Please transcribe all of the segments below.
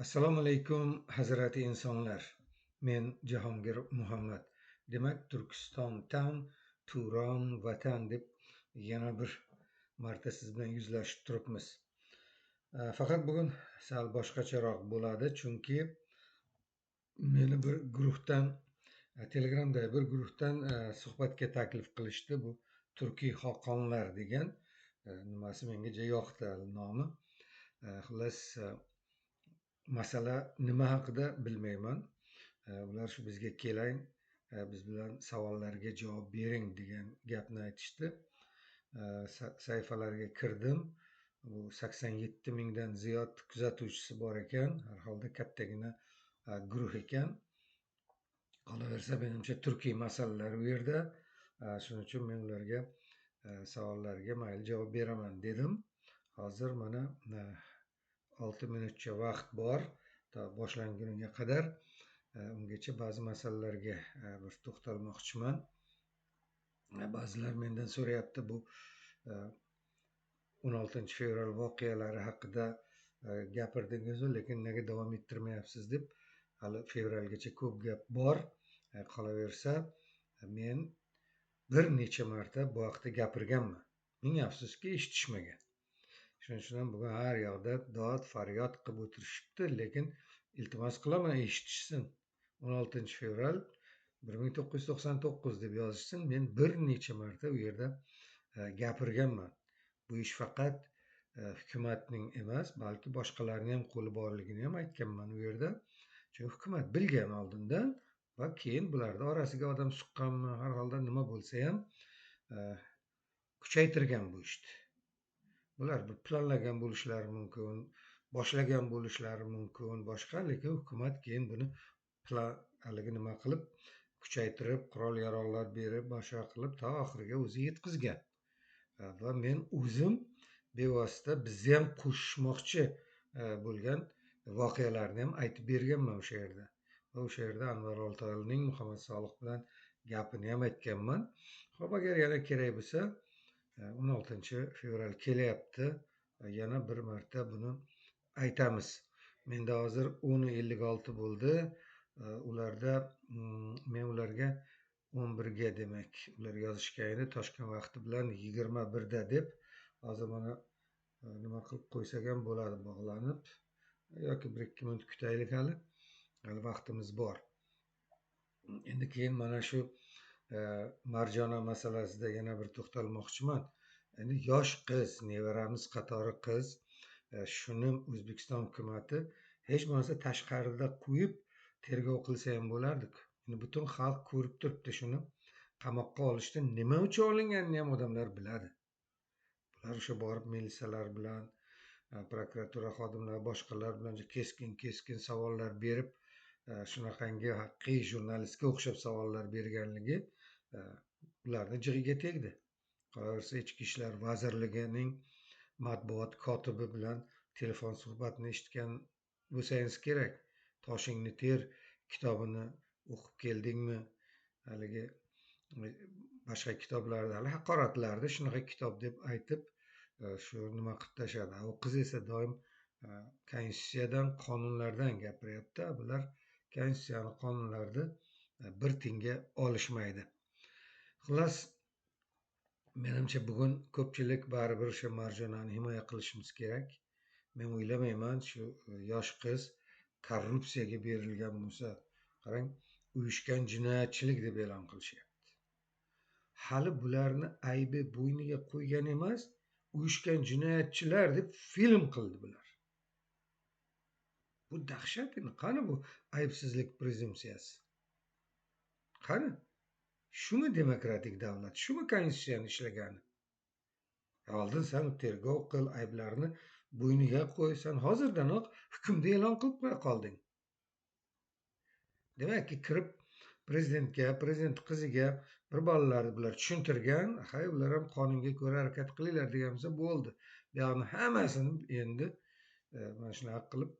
Assalomu alaykum, hazrati insonlar. Men Jahongir Muhammad. Demak, Turkiston Town, Turon vatan deb yana bir marta siz bilan yuzlashib turibmiz. Faqat bugun sal boshqacharoq bo'ladi, chunki meni bir guruhdan, Telegramda bir guruhdan suhbatga taklif qilishdi. Bu Turkiy xoqonlar degan nimasi menga juda yoqdi nomi. Xullas, masala nima haqida bilmayman. Ular shu bizga keling, biz bilan savollarga javob bering degan gapni aytishdi. Sahifalarga kirdim. Bu 87 mingdan ziyod kuzatuvchisi bor ekan. Har holda kattagina guruh ekan. Qolaversa, menimcha turkiy masalalar u yerda. Shuning uchun men ularga savollarga mayli javob beraman dedim. Hozir mana 6 minutcha vaqt bor to boshlanguniga qadar. Ungacha ba'zi masalalarga bir to'xtalmoqchiman. Ba'zilar mendan so'rayapti, bu 16 fevral voqealari haqida gapirdingiz, lekin nega davom ettirmayapsiz deb. Hali fevralgacha ko'p gap bor. Qolaversa, men bir necha marta bu haqda gapirganman. Ming afsuski, eshitishmagan. Shuning uchun ham bugun har yoqda dod faryod qilib o'tirishibdi, lekin iltimos qilaman, eshitishsin. 16 fevral 1999 deb yozishsin. Men bir necha marta u yerda gapirganman. Bu ish faqat hukumatning emas, balki boshqalarning ham qo'li borligini ham aytganman u yerda. Chunki hukumat bilgan oldindan va keyin bularni orasiga odam suqqanmi, har holda nima bo'lsa ham kuchaytirgan bu ishni. Bular bir planlagan bo'lishlari mumkin, boshlagan bo'lishlari mumkin, boshqa, lekin hukumat keyin buni plan haligi nima qilib, kuchaytirib, qurol yarog'lar berib, boshqa qilib to oxiriga o'zi yetkazgan. Va men o'zim bevosita bizni ham qo'shishmoqchi bo'lgan voqealarni ham aytib berganman o'sha yerda. Va o'sha yerda Anvar Oltoyevning Muhammad Solih bilan gapini ham aytganman. Xo'p, agar yana kerak bo'lsa, 16 fevral kelyapti, yana bir marta buni aytamiz. Menda hozir 10:56 bo'ldi. Ularda men ularga 11ga, demak, ular yozishgan edi Toshkent vaqti bilan 21da deb. Hozir mana nima qilib qo'ysak ham bo'ladi, bog'lanib, yoki 1-2 minut kutaylik hali. Hali vaqtimiz bor. Endi keyin mana shu Marjona masalasida yana bir to'xtalmoqchiman. Endi yosh qiz, nevaramiz qatori qiz, shuni O'zbekiston hukumati hech bo'lmasa tashqarida qo'yib tergov qilsa ham bo'lardi-ku. Endi butun xalq ko'rib turibdi shuni. Qamoqqa olishda nima uchun olinganini ham odamlar biladi. Bular o'sha borib militsiyalar bilan, prokuratura xodimlari, boshqalar bilan keskin-keskin savollar berib, shunaqangi haqiqiy jurnalistga o'xshab savollar berganligi ularni jig'iga tegdi. Qolaversa, Ichki ishlar vazirligining matbuot kotibi bilan telefon suhbatini eshitgan bo'lsangiz kerak. Toshingni ter kitobini o'qib keldingmi? Haligi boshqa kitoblarda, hali haqoratlarni shunaqa kitob deb aytib, shu nima qilib tashladi. U qiz esa doim konstitutsiyadan, qonunlardan gapiryapti. Bular konstitutsiyani, qonunlarni bir tinga olishmaydi. Xullas, menimcha bugun ko'pchilik baribir o'sha Marjonani himoya qilishimiz kerak. Men o'ylamayman shu yosh qiz korrupsiyaga berilgan bo'lsa, qarang, uyushgan jinoyatchilik deb e'lon qilishyapti. Hali bularni aybi bo'yniga qo'ygan emas, uyushgan jinoyatchilar deb film qildi bular. Bu dahshat endi. Qani bu aybsizlik prezumsiyasi? Qani? Shumi demokratik davlat, shumi konstitutsiyani ishlagani? Oldin sen tergov qil, ayblarni bo'yniga qo'y, sen hozirdanoq hukmda e'lon qilib qo'ya qolding. Demakki, kirib prezidentga, prezident qiziga bir bolalarni bular tushuntirgan, hay ular ham qonunga ko'ra harakat qilinglar degan bo'lsa bo'ldi. Bu yoqni hammasini endi mana shunaqa qilib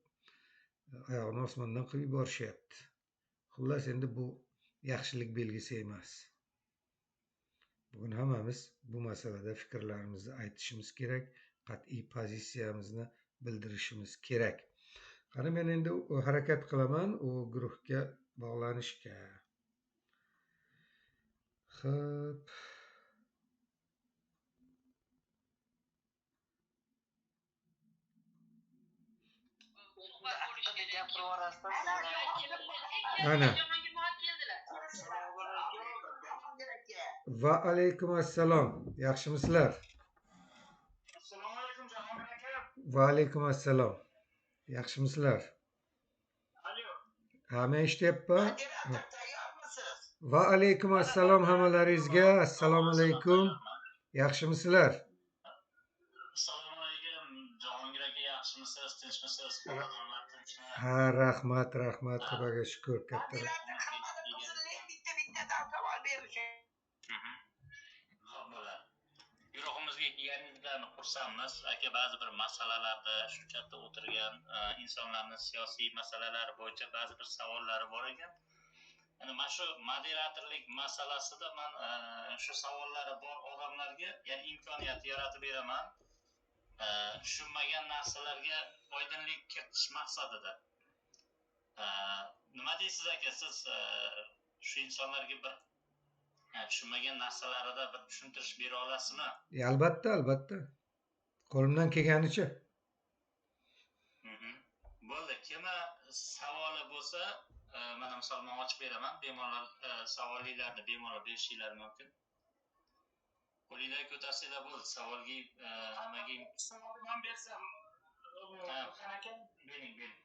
oyog'ini osmondan qilib yuborishyapti. Xullas, endi bu yaxshilik belgisi emas. Bugun hammamiz bu masalada fikrlarimizni aytishimiz kerak, qat'iy pozitsiyamizni bildirishimiz kerak. Qani men endi harakat qilaman u guruhga bog'lanishga. Xo'p. Ana. Va alaykum assalom. Yaxshimisizlar? Assalomu alaykum Jahongir aka. Va alaykum assalom. Yaxshimisizlar? Alo. Ha, men eshityapman. Tayyormisiz? Va alaykum assalom hammalaringizga. Assalomu alaykum. Yaxshimisizlar? Assalomu alaykum Jahongir aka, yaxshimisiz, tinchmisiz? Xonadonlar tinchmi? Ha, rahmat, rahmat, Xudoga shukur, katta. Bitta-bittadan savol berish. Xo'p, bo'ladi. Guruhimizga kelganingizdan xursandmiz. Aka, ba'zi bir masalalarda shu chatda o'tirgan insonlarning siyosiy masalalari bo'yicha ba'zi bir savollari bor ekan. Endi mana shu moderatorlik masalasida men shu savollari bor odamlarga, ya'ni imkoniyat yaratib beraman. Tushunmagan narsalarga oydinlik kiritish maqsadida. Nima deysiz aka, siz shu insonlarga bir tushunmagan narsalarida bir tushuntirish bera olasizmi? Albatta, albatta. Qo'limdan kelganicha. Bo'ldi. Kimi savoli bo'lsa, mana misol men ochib beraman. Bemalol savolinglarni bemalol berishingiz mumkin. Qo'linglar ko'tarsanglar bo'ldi. Savolga nimaga savolni men bersam, aka, bering, bering.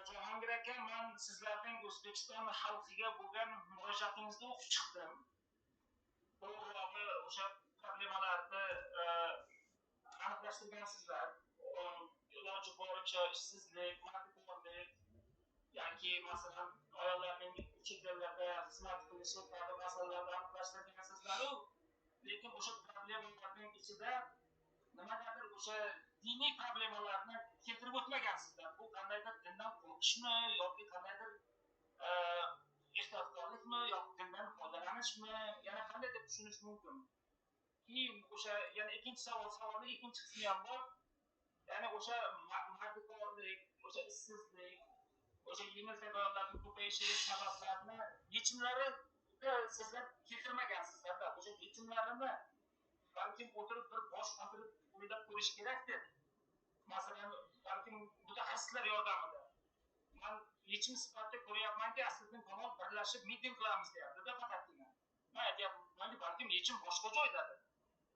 Jahongir aka, men sizlarning O'zbekiston xalqiga bo'lgan murojaatingizni o'qib chiqdim. To'g'rirog'i o'sha problemalarni aniqlashtirgansizlar. Iloji boricha ishsizlik, mardikorlik yoki masalan ayollarning chet ellarda xizmat qilishi kabi masalalarni aniqlashtirgansizlar-u, lekin o'sha problemalarning ichida nimagadir o'sha diniy problemalarni keltirib o'tmagansizlar. Bu qandaydir dindan qo'rqishmi yoki qandaydir ehtiyotkorlikmi yoki dindan foydalanishmi, yana qanday deb tushunish mumkin? Keyin o'sha yana ikkinchi savol, savolning ikkinchi qismi ham bor. Ya'ni o'sha mardikorlik, o'sha ishsizlik, o'sha yengil ayollarning ko'payishiga sabablarni yechimlari sizlar keltirmagansizlar-da. O'sha yechimlarini balkim o'tirib bir bosh qotirib o'ylab ko'rish kerakdir. Masalan, balkim mutaxassislar yordamida. Men yechim sifatida ko'ryapmanki, Asliddin Kamol birlashib miting qilamiz deyapti-da faqatgina. Men aytyapmanki, balkim yechim boshqa joydadir.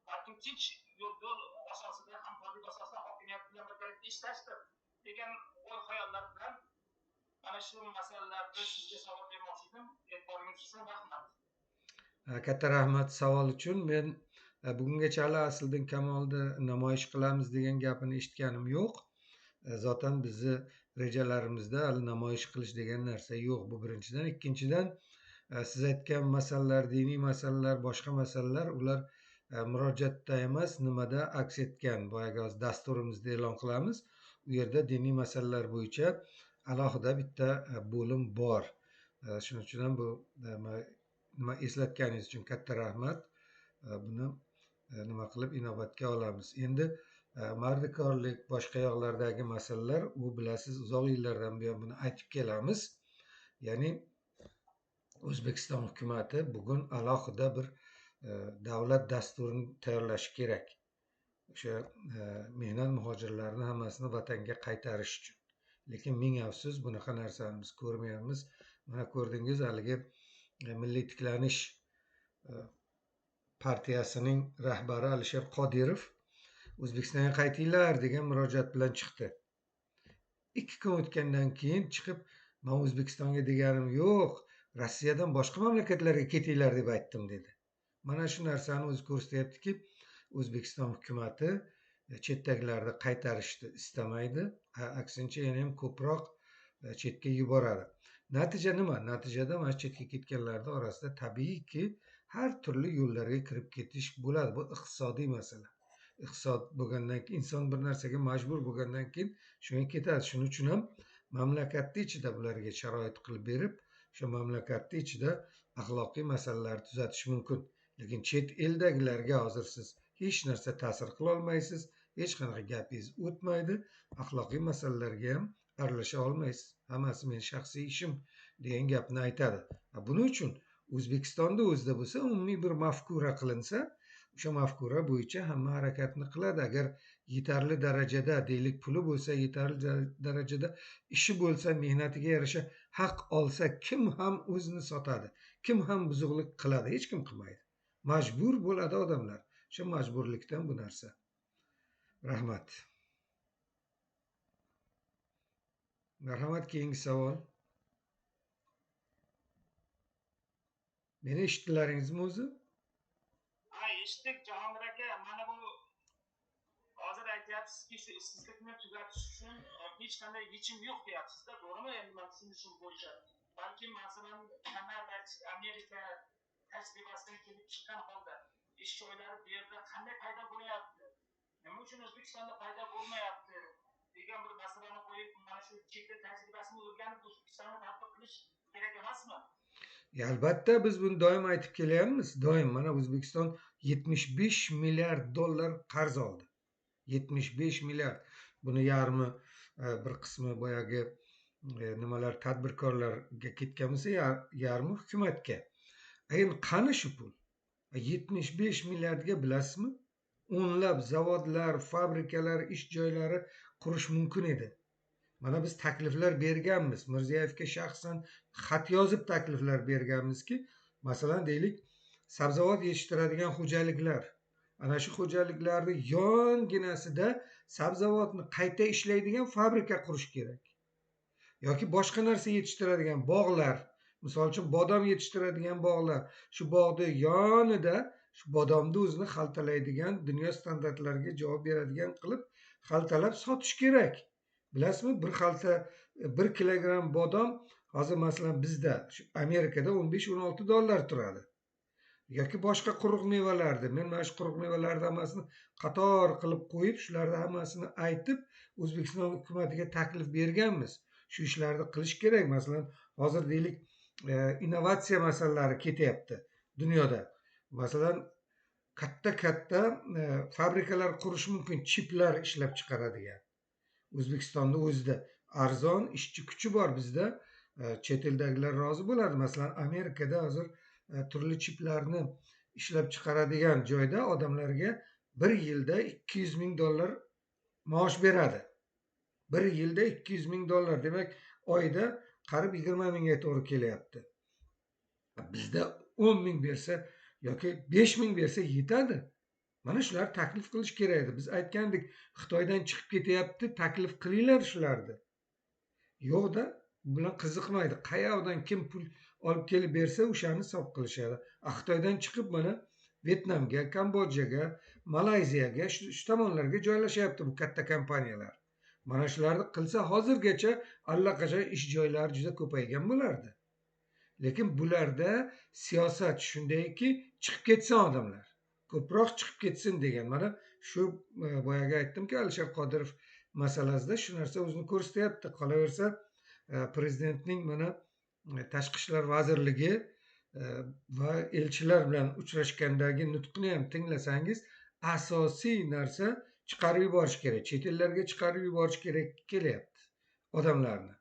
Balkim tinch yo'l asosida, hamkorlik asosida hokimiyat bilan birgalikda ishlashdir degan o'y-xayollar bilan mana shu masalalarda sizga savol bermoqchi edim. E'tiboringiz uchun rahmat. Katta rahmat savol uchun. Men bugungacha hali Asliddin Kamolni namoyish qilamiz degan gapini eshitganim yo'q. Zotan bizni rejalarimizda hali namoyish qilish degan narsa yo'q. Bu birinchidan. Ikkinchidan, siz aytgan masalalar, diniy masalalar, boshqa masalalar, ular murojaatda emas, nimada aks etgan. Boyagi hozir dasturimizda e'lon qilamiz. U yerda diniy masalalar bo'yicha alohida bitta bo'lim bor. Shuning uchun ham bu nima eslatganingiz uchun katta rahmat. Buni nima qilib inobatga olamiz. Endi mardikorlik, boshqa yoqlardagi masalalar, u bilasiz, uzoq yillardan buyon buni aytib kelamiz. Ya'ni O'zbekiston hukumati bugun alohida bir davlat dasturini tayyorlashi kerak. O'sha mehnat muhojirlarini hammasini vatanga qaytarish uchun. Lekin ming afsus, bunaqa narsani biz ko'rmayapmiz. Mana ko'rdingiz, haligi Milliy tiklanish partiyasining rahbari Alisher Qodirov O'zbekistonga qaytinglar degan murojaat bilan chiqdi. 2 kun o'tgandan keyin chiqib, men O'zbekistonga deganim yo'q, Rossiyadan boshqa mamlakatlarga ketinglar deb aytdim dedi. Mana shu narsani o'zi ko'rsatyaptiki, O'zbekiston hukumati chetdagilarni qaytarishni istamaydi, aksincha yana ham ko'proq chetga yuboradi. Natija nima? Natijada mana chetga ketganlarning orasida tabiiyki har turli yo'llarga kirib ketish bo'ladi. Bu iqtisodiy masala. Iqtisod bo'lgandan keyin inson bir narsaga majbur bo'lgandan keyin shunga ketadi. Shuning uchun ham mamlakatning ichida bularga sharoit qilib berib, o'sha mamlakatning ichida axloqiy masalalarni tuzatish mumkin. Lekin chet eldagilarga hozir siz hech narsa ta'sir qila olmaysiz, Hech qanaqa gapingiz o'tmaydi, axloqiy masalalarga ham aralasha olmaysiz. Hammasi meni shaxsiy ishim degan gapni aytadi. Buning uchun O'zbekistonda o'zida bo'lsa, umumiy bir mafkura qilinsa, o'sha mafkura bo'yicha hamma harakatni qiladi. Agar yetarli darajada, deylik, puli bo'lsa, yetarli darajada ishi bo'lsa, mehnatiga yarasha haq olsa, kim ham o'zini sotadi, kim ham buzuqlik qiladi? Hech kim qilmaydi. Majbur bo'ladi odamlar. O'sha majburlikdan bu narsa. Rahmat. Marhamat, keyingi savol. Meni eshitdilaringizmi o'zi? Ha, eshitdik Jahongir aka. Mana bu hozir aytyapsizki, shu ishsizlikni tugatish uchun hech qanday yechim yo'q deyapsiz-da, to'g'rimi? Endi men tushunishim bo'yicha, balki masalan Kanada, Amerika tajribasidan kelib chiqqan holda ish joylari bu yerda qanday paydo bo'lyapti? Nima uchun O'zbekistonda paydo bo'lmayapti degan bir masalani qo'yib, mana shu chet el tajribasini o'rganib O'zbekistonda tatbiq qilish kerak emasmi? Albatta, biz buni doim aytib kelyapmiz. Doim mana O'zbekiston 75 milliard dollar qarz oldi. 75 milliard. Buni yarmi, bir qismi boyagi nimalar tadbirkorlarga ketgan bo'lsa, yarmi hukumatga. Endi qani shu pul? 75 milliardga bilasizmi? O'nlab zavodlar, fabrikalar, ish joylari qurish mumkin edi. Mana biz takliflar berganmiz. Mirziyoyevga shaxsan xat yozib takliflar berganmizki, masalan deylik, sabzavot yetishtiradigan xo'jaliklar, ana shu xo'jaliklarning yonginasida sabzavotni qayta ishlaydigan fabrika qurish kerak. Yoki boshqa narsa yetishtiradigan bog'lar, misol uchun bodom yetishtiradigan bog'lar, shu bog'ni yonida shu bodomni o'zini xaltalaydigan, dunyo standartlariga javob beradigan qilib xaltalab sotish kerak. Bilasizmi, bir xalta 1 kilogramm bodom hozir masalan bizda Amerikada 15-16 dollar turadi. Yoki boshqa quruq mevalarni, men mana shu quruq mevalarni hammasini qator qilib qo'yib, shularni hammasini aytib O'zbekiston hukumatiga taklif berganmiz. Shu ishlarni qilish kerak. Masalan, hozir deylik, innovatsiya masalalari ketyapti dunyoda. Masalan, katta-katta fabrikalar qurish mumkin, chiplar ishlab chiqaradigan. O'zbekistonda o'zida arzon ishchi kuchi bor bizda, chet eldagilar rozi bo'ladi. Masalan, Amerikada hozir turli chiplarni ishlab chiqaradigan joyda odamlarga bir yilda 200 ming dollar maosh beradi. Bir yilda 200 ming dollar, demak oyda qarib 20 mingga to'g'ri kelyapti. Bizda 10 ming bersa yoki 5 ming bersa yetadi. Mana shular taklif qilish kerak edi. Biz aytgandik, Xitoydan chiqib ketyapti, taklif qilinglar shularni. Yo'qda, bu bilan qiziqmaydi. Qayerdan kim pul olib kelib bersa, o'shani hisob qilishadi. Xitoydan chiqib mana Vyetnamga, Kambodjaga, Malayziyaga, shu tomonlarga joylashyapti bu katta kompaniyalar. Mana shularni qilsa hozirgacha allaqachon ish joylari juda ko'paygan bo'lardi. Lekin bularda siyosat shundayki, chiqib ketsin odamlar. Ko'proq chiqib ketsin degan. Mana shu boyaga aytdimki, Alisher Qodirov masalasida shu narsa o'zini ko'rsatyapti. Qolaversa, prezidentning mana Tashqi ishlar vazirligi va elchilar bilan uchrashgandagi nutqini ham tinglasangiz, asosiy narsa chiqarib yuborish kerak, chet ellarga chiqarib yuborish kerak kelyapti odamlarni.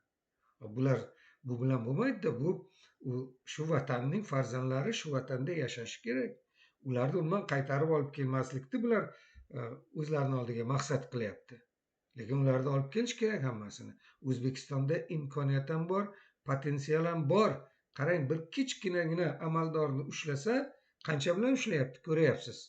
Bular bu bilan bo'lmaydi-da, bu shu vatanning farzandlari shu vatanda yashashi kerak. Ularni umuman qaytarib olib kelmaslikni bular o'zlarini oldiga maqsad qilyapti. Lekin ularni olib kelish kerak hammasini. O'zbekistonda imkoniyat ham bor, potensial ham bor. Qarang, bir kichkinagina amaldorni ushlasa, qancha bilan ushlayapti, ko'ryapsiz.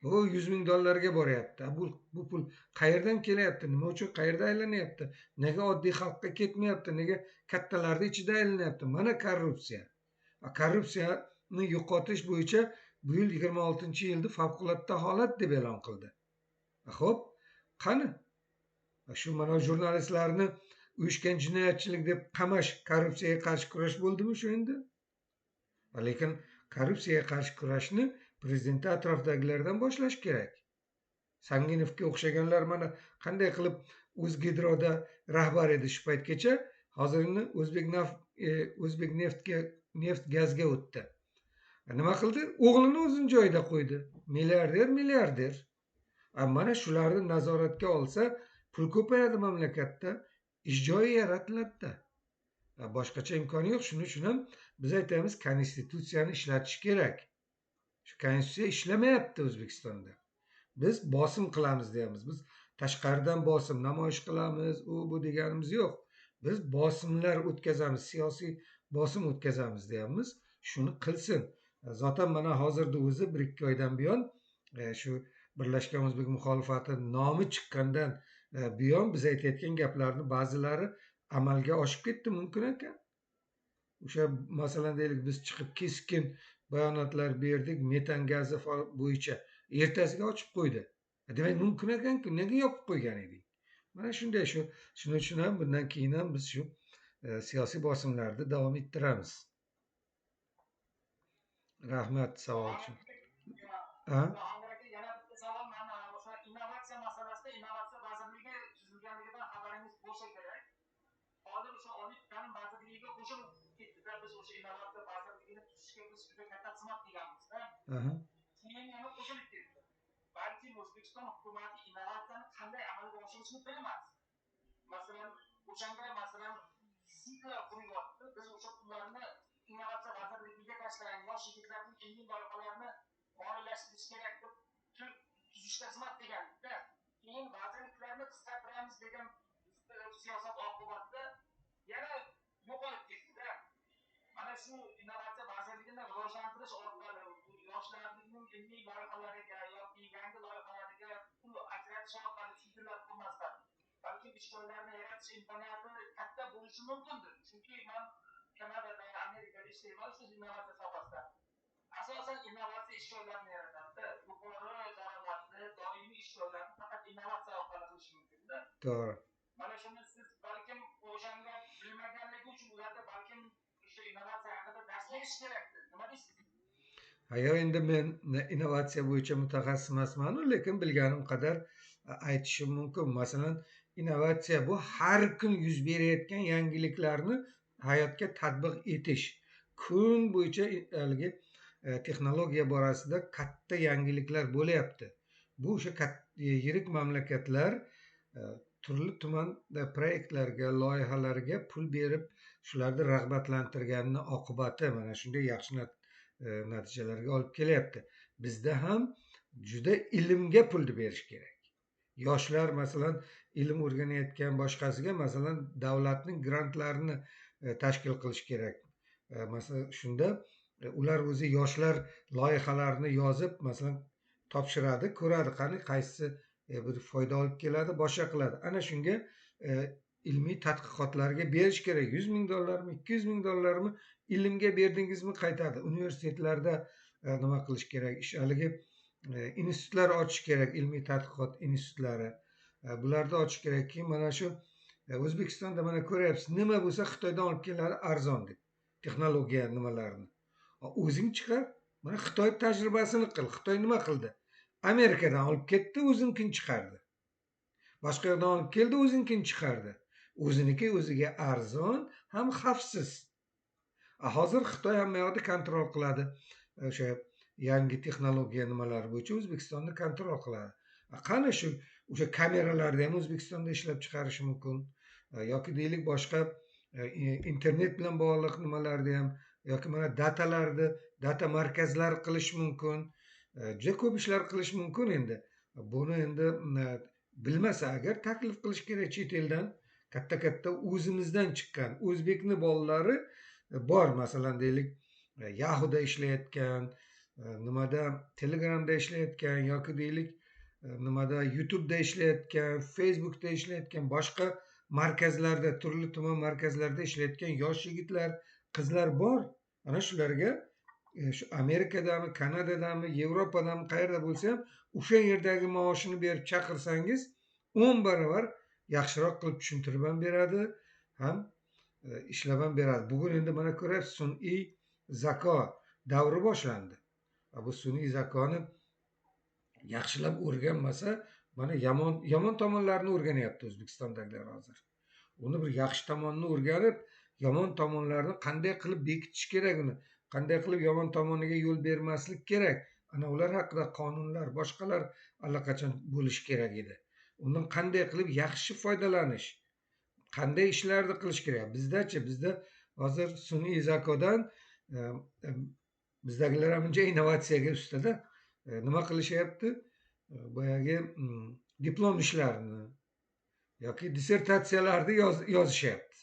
U 100 ming dollarga boryapti. Bu pul qayerdan kelyapti? Nima uchun qayerda aylanyapti? Nega oddiy xalqqa ketmayapti? Nega kattalarning ichida aylanyapti? Mana korrupsiya. Korrupsiyani yo'qotish bo'yicha bu yil 26-yilda favqulodda holat deb e'lon qildi. Xo'p, qani? Shu mana jurnalistlarni uyushgan jinoyatchilik deb qamash korrupsiyaga qarshi kurash bo'ldimi shu endi? Lekin korrupsiyaga qarshi kurashni prezidenti atrofdagilardan boshlash kerak. Sanginovga o'xshaganlar mana qanday qilib O'zgidroda rahbar edi shu paytgacha, hozir endi O'zbek neft gazga o'tdi. Nima qildi? O'g'lini o'zini joyida qo'ydi. Milliarder, milliarder. Mana shularni nazoratga olsa, pul ko'payadi mamlakatda, ish joyi yaratiladida. Boshqacha imkoni yo'q. Shuning uchun ham biz aytamiz, konstitutsiyani ishlatish kerak. Shu konstitutsiya ishlamayapti O'zbekistonda. Biz bosim qilamiz deyamiz. Biz tashqaridan bosim, namoyish qilamiz, u bu deganimiz yo'q. Biz bosimlar o'tkazamiz, siyosiy bosim o'tkazamiz deyamiz. Shuni qilsin. Zotan mana hozirda o'zi 1-2 oydan buyon shu Birlashgan O'zbek muxolifati nomi chiqqandan buyon biz aytayotgan gaplarni ba'zilari amalga oshib ketdi mumkin ekan. O'sha masalan deylik, biz chiqib keskin bayonotlar berdik metan gazi bo'yicha, ertasiga ochib qo'ydi. Demak mumkin ekanku, nega yopib qo'ygan eding? Mana shunday shu, shuning uchun ham bundan keyin ham biz shu siyosiy bosimlarni davom ettiramiz. Rahmat savol uchun. Yana bitta savol, mana o'sha innovatsiya masalasida innovatsiya vazirligi tuzilganligidan xabaringiz bo'lsa kerak. Hozir o'sha Oliy ta'lim vazirligiga qo'shilib ketdi-da, biz o'sha innovatsiya vazirligini tuzishga biz juda katta xizmat qilganmiz-da. Keyin yana qo'shilib ketdi. Balki O'zbekiston hukumati innovatsiyani qanday amalga oshirishni bilmas. Masalan, o'shanda masalan siklar quryapti, biz o'sha pullarni innovatsiya vazirligiga tashlagan yosh yigitlarning ilmiy loyihalarini moliyalashtirish kerak deb tuzishga xizmat qilganda, keyin vazirliklarni qisqartiramiz degan siyosat oqibatida yana yo'qolib ketdi-da. Mana shu innovatsiya vazirligini rivojlantirish orqali yoshlarning ilmiy loyihalariga yoki yangi loyihalariga pul ajratish orqali sudlar qilmasdan, balki ish joylarini yaratish imkoniyati katta bo'lishi mumkindir. Chunki men Kanadada, Amerikada ishlayman shu innovatsiya sohasida. Asosan innovatsiya ish joylarini yaratadi. Yuqori daromadli doimiy ish joylarini faqat innovatsiya orqali qilish mumkin-da. To'g'ri. Mana shuni siz balkim o'shanda bilmaganligi uchun ularda balkim o'sha innovatsiya haqida dars berish kerakdir. Nima deysiz? Agar endi men innovatsiya bo'yicha mutaxassis emasman, lekin bilganim qadar aytishim mumkin. Masalan, innovatsiya bu har kun yuz berayotgan yangiliklarni hayotga tatbiq etish. Kun bo'yicha haligi texnologiya borasida katta yangiliklar bo'lyapti. Bu o'sha yirik mamlakatlar turli tuman proyektlarga, loyihalarga pul berib, shularni rag'batlantirganini oqibati mana shunday yaxshi natijalarga olib kelyapti. Bizda ham juda ilmga pulni berish kerak. Yoshlar masalan ilm o'rganayotgan boshqasiga masalan davlatning grantlarini tashkil qilish kerak. Masalan shunda ular o'zi yoshlar loyihalarni yozib masalan topshiradi, ko'radi qani qaysisi bir foyda olib keladi, boshqa qiladi. Ana shunga ilmiy tadqiqotlarga berish kerak. 100 ming dollarmi, 200 ming dollarmi ilmga berdingizmi qaytadi. Universitetlarda nima qilish kerak? Ish haligi institutlar ochish kerak, ilmiy tadqiqot institutlari. Bularni ochish kerak. Keyin mana shu O'zbekistonda mana ko'ryapsiz, nima bo'lsa Xitoydan olib keladi arzon deb. Texnologiya nimalarini. O'zing chiqar. Mana Xitoy tajribasini qil. Xitoy nima qildi? Amerikadan olib ketdi, o'zinikini chiqardi. Boshqa yoqdan olib keldi, o'zinikini chiqardi. O'ziniki o'ziga arzon, ham xavfsiz. Hozir Xitoy hamma yoqni kontrol qiladi. O'sha yangi texnologiya nimalari bo'yicha O'zbekistonni kontrol qiladi. Qani shu o'sha kameralarni ham O'zbekistonda ishlab chiqarish mumkin yoki deylik boshqa internet bilan bog'liq nimalarni ham yoki mana datalarni data markazlar qilish mumkin. Juda ko'p ishlar qilish mumkin endi. Buni endi bilmasa agar taklif qilish kerak chet eldan katta-katta o'zimizdan chiqqan o'zbekni bolalari bor, masalan deylik Yahoo'da ishlayotgan, nimada Telegramda ishlayotgan yoki deylik nimada YouTube'da ishlayotgan, Facebook'da ishlayotgan, boshqa markazlarda, turli tuman markazlarda ishlayotgan yosh yigitlar, qizlar bor. Ana shularga shu Amerikadami, Kanadadami, Yevropadami, qayerda bo'lsa ham o'sha yerdagi maoshini berib chaqirsangiz 10 barobar yaxshiroq qilib tushuntirib ham beradi, ham ishlab ham beradi. Bugun endi mana ko'ryapsiz, sun'iy zako davri boshlandi. Bu sun'iy zakoni yaxshilab o'rganmasa, mana yomon tomonlarini o'rganyapti O'zbekistondagilar hozir. Uni bir yaxshi tomonini o'rganib, yomon tomonlarini qanday qilib bekitish kerak uni, qanday qilib yomon tomoniga yo'l bermaslik kerak. Ana ular haqida qonunlar, boshqalar allaqachon bo'lishi kerak edi. Undan qanday qilib yaxshi foydalanish, qanday ishlarni qilish kerak. Bizdachi, bizda hozir sun'iy zakodan bizdagilar ham uncha innovatsiyaga ustada. Nima qilishyapti? Boyagi diplom ishlarini yoki dissertatsiyalarni yozishyapti.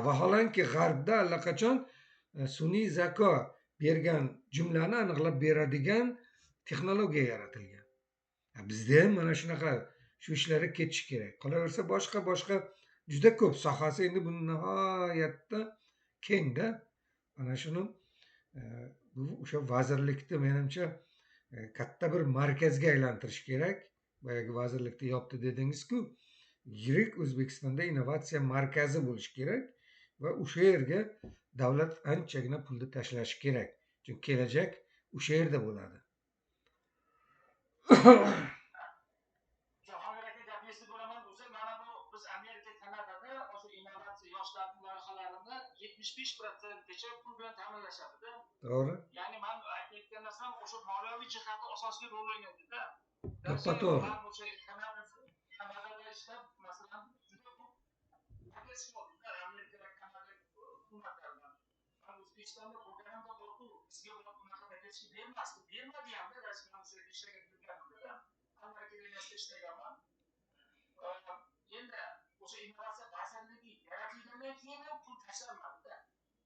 Vaholanki g'arbda allaqachon sun'iy zako bergan jumlani aniqlab beradigan texnologiya yaratilgan. Bizda ham mana shunaqa shu ishlarga ketish kerak. Qolaversa boshqa juda ko'p sohasi endi buni nihoyatda kengda. Ana shuni bu o'sha vazirlikni menimcha katta bir markazga aylantirish kerak. Boyagi vazirlikni yopdi dedingiz-ku, yirik O'zbekistonda innovatsiya markazi bo'lishi kerak va o'sha yerga davlat anchagina pulni tashlashi kerak. Chunki kelajak o'sha yerda bo'ladi. Jahongir aka, gapingizni bo'laman. O'zi mana bu biz Amerika, Kanadada o'sha innovatsiya yoshlarning loyihalarini 75%gacha pul bilan ta'minlashadi-da. To'g'ri. Ya'ni men aytayotgan narsam o'sha moliyaviy jihati asosiy rol o'ynaydi-da. To'g'ri. O'sha Kanadada ishlab, masalan, juda ko'p Amerika va Kanada hukumatlaridan. Men O'zbekistonda bo'lganimda borku, bizga bunaqa natija bermasdi, bermadi hamda rasman o'sha yerda ishlagan yurganimda, Fanlar akademiyasida ishlaganman. Endi o'sha innovatsiya vazirligi yaratilgandan keyin ham pul tashlanmadida.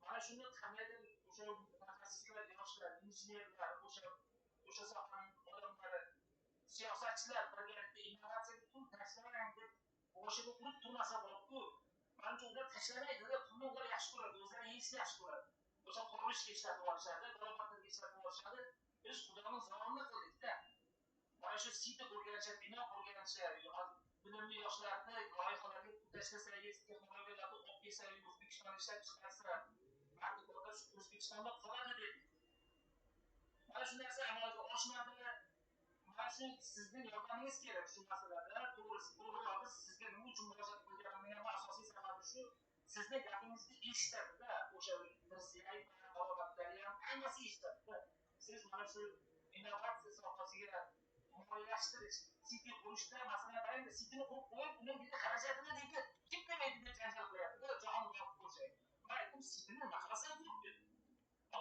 Mana shuni qandaydir o'sha mutaxassislar, yoshlar, injenerlar, o'sha sohaning odamlari, siyosatchilar birgalikda innovatsiyaga pul tashlamang deb boshiga urib turmasa borku, manimcha ular tashlamaydi-da, pulni ular yaxshi ko'radi, o'zlari yeyishni yaxshi ko'radi. O'sha qurilishga ishlatib olishadi, daromadlarga ishlatib olishadi. Biz Xudoning zamonini qildik-da. Mana shu sita qurgancha, bino qurgancha, bilimli yoshlarni loyihalarga pul tashlasangiz, texnologiyalarni olib kelsangiz, O'zbekistonda ishlab chiqarsa, mardikorlar O'zbekistonda qoladi dedik. Mana shu narsa amalga oshmadi. Mana shu sizning yordamingiz kerak shu masalada. To'g'risi, to'g'rirog'i sizga nima uchun murojaat qilganimning ham asosiy sababi shu. Sizni gapingizni eshitadi-da, o'sha Mirziyoyev dalolatlari ham hammasi eshitadi-da. Siz mana shu innovatsiya sohasiga moliyalashtirish, siti qurishda, masalan, qarang, sitini qurib qo'yib, uni bitta xarajatini deydi, kim to'laydi deb janjal qilyapti-da, jahon boqib qo'ysak. Men aytdim, sitini nima qilasan qurib deb.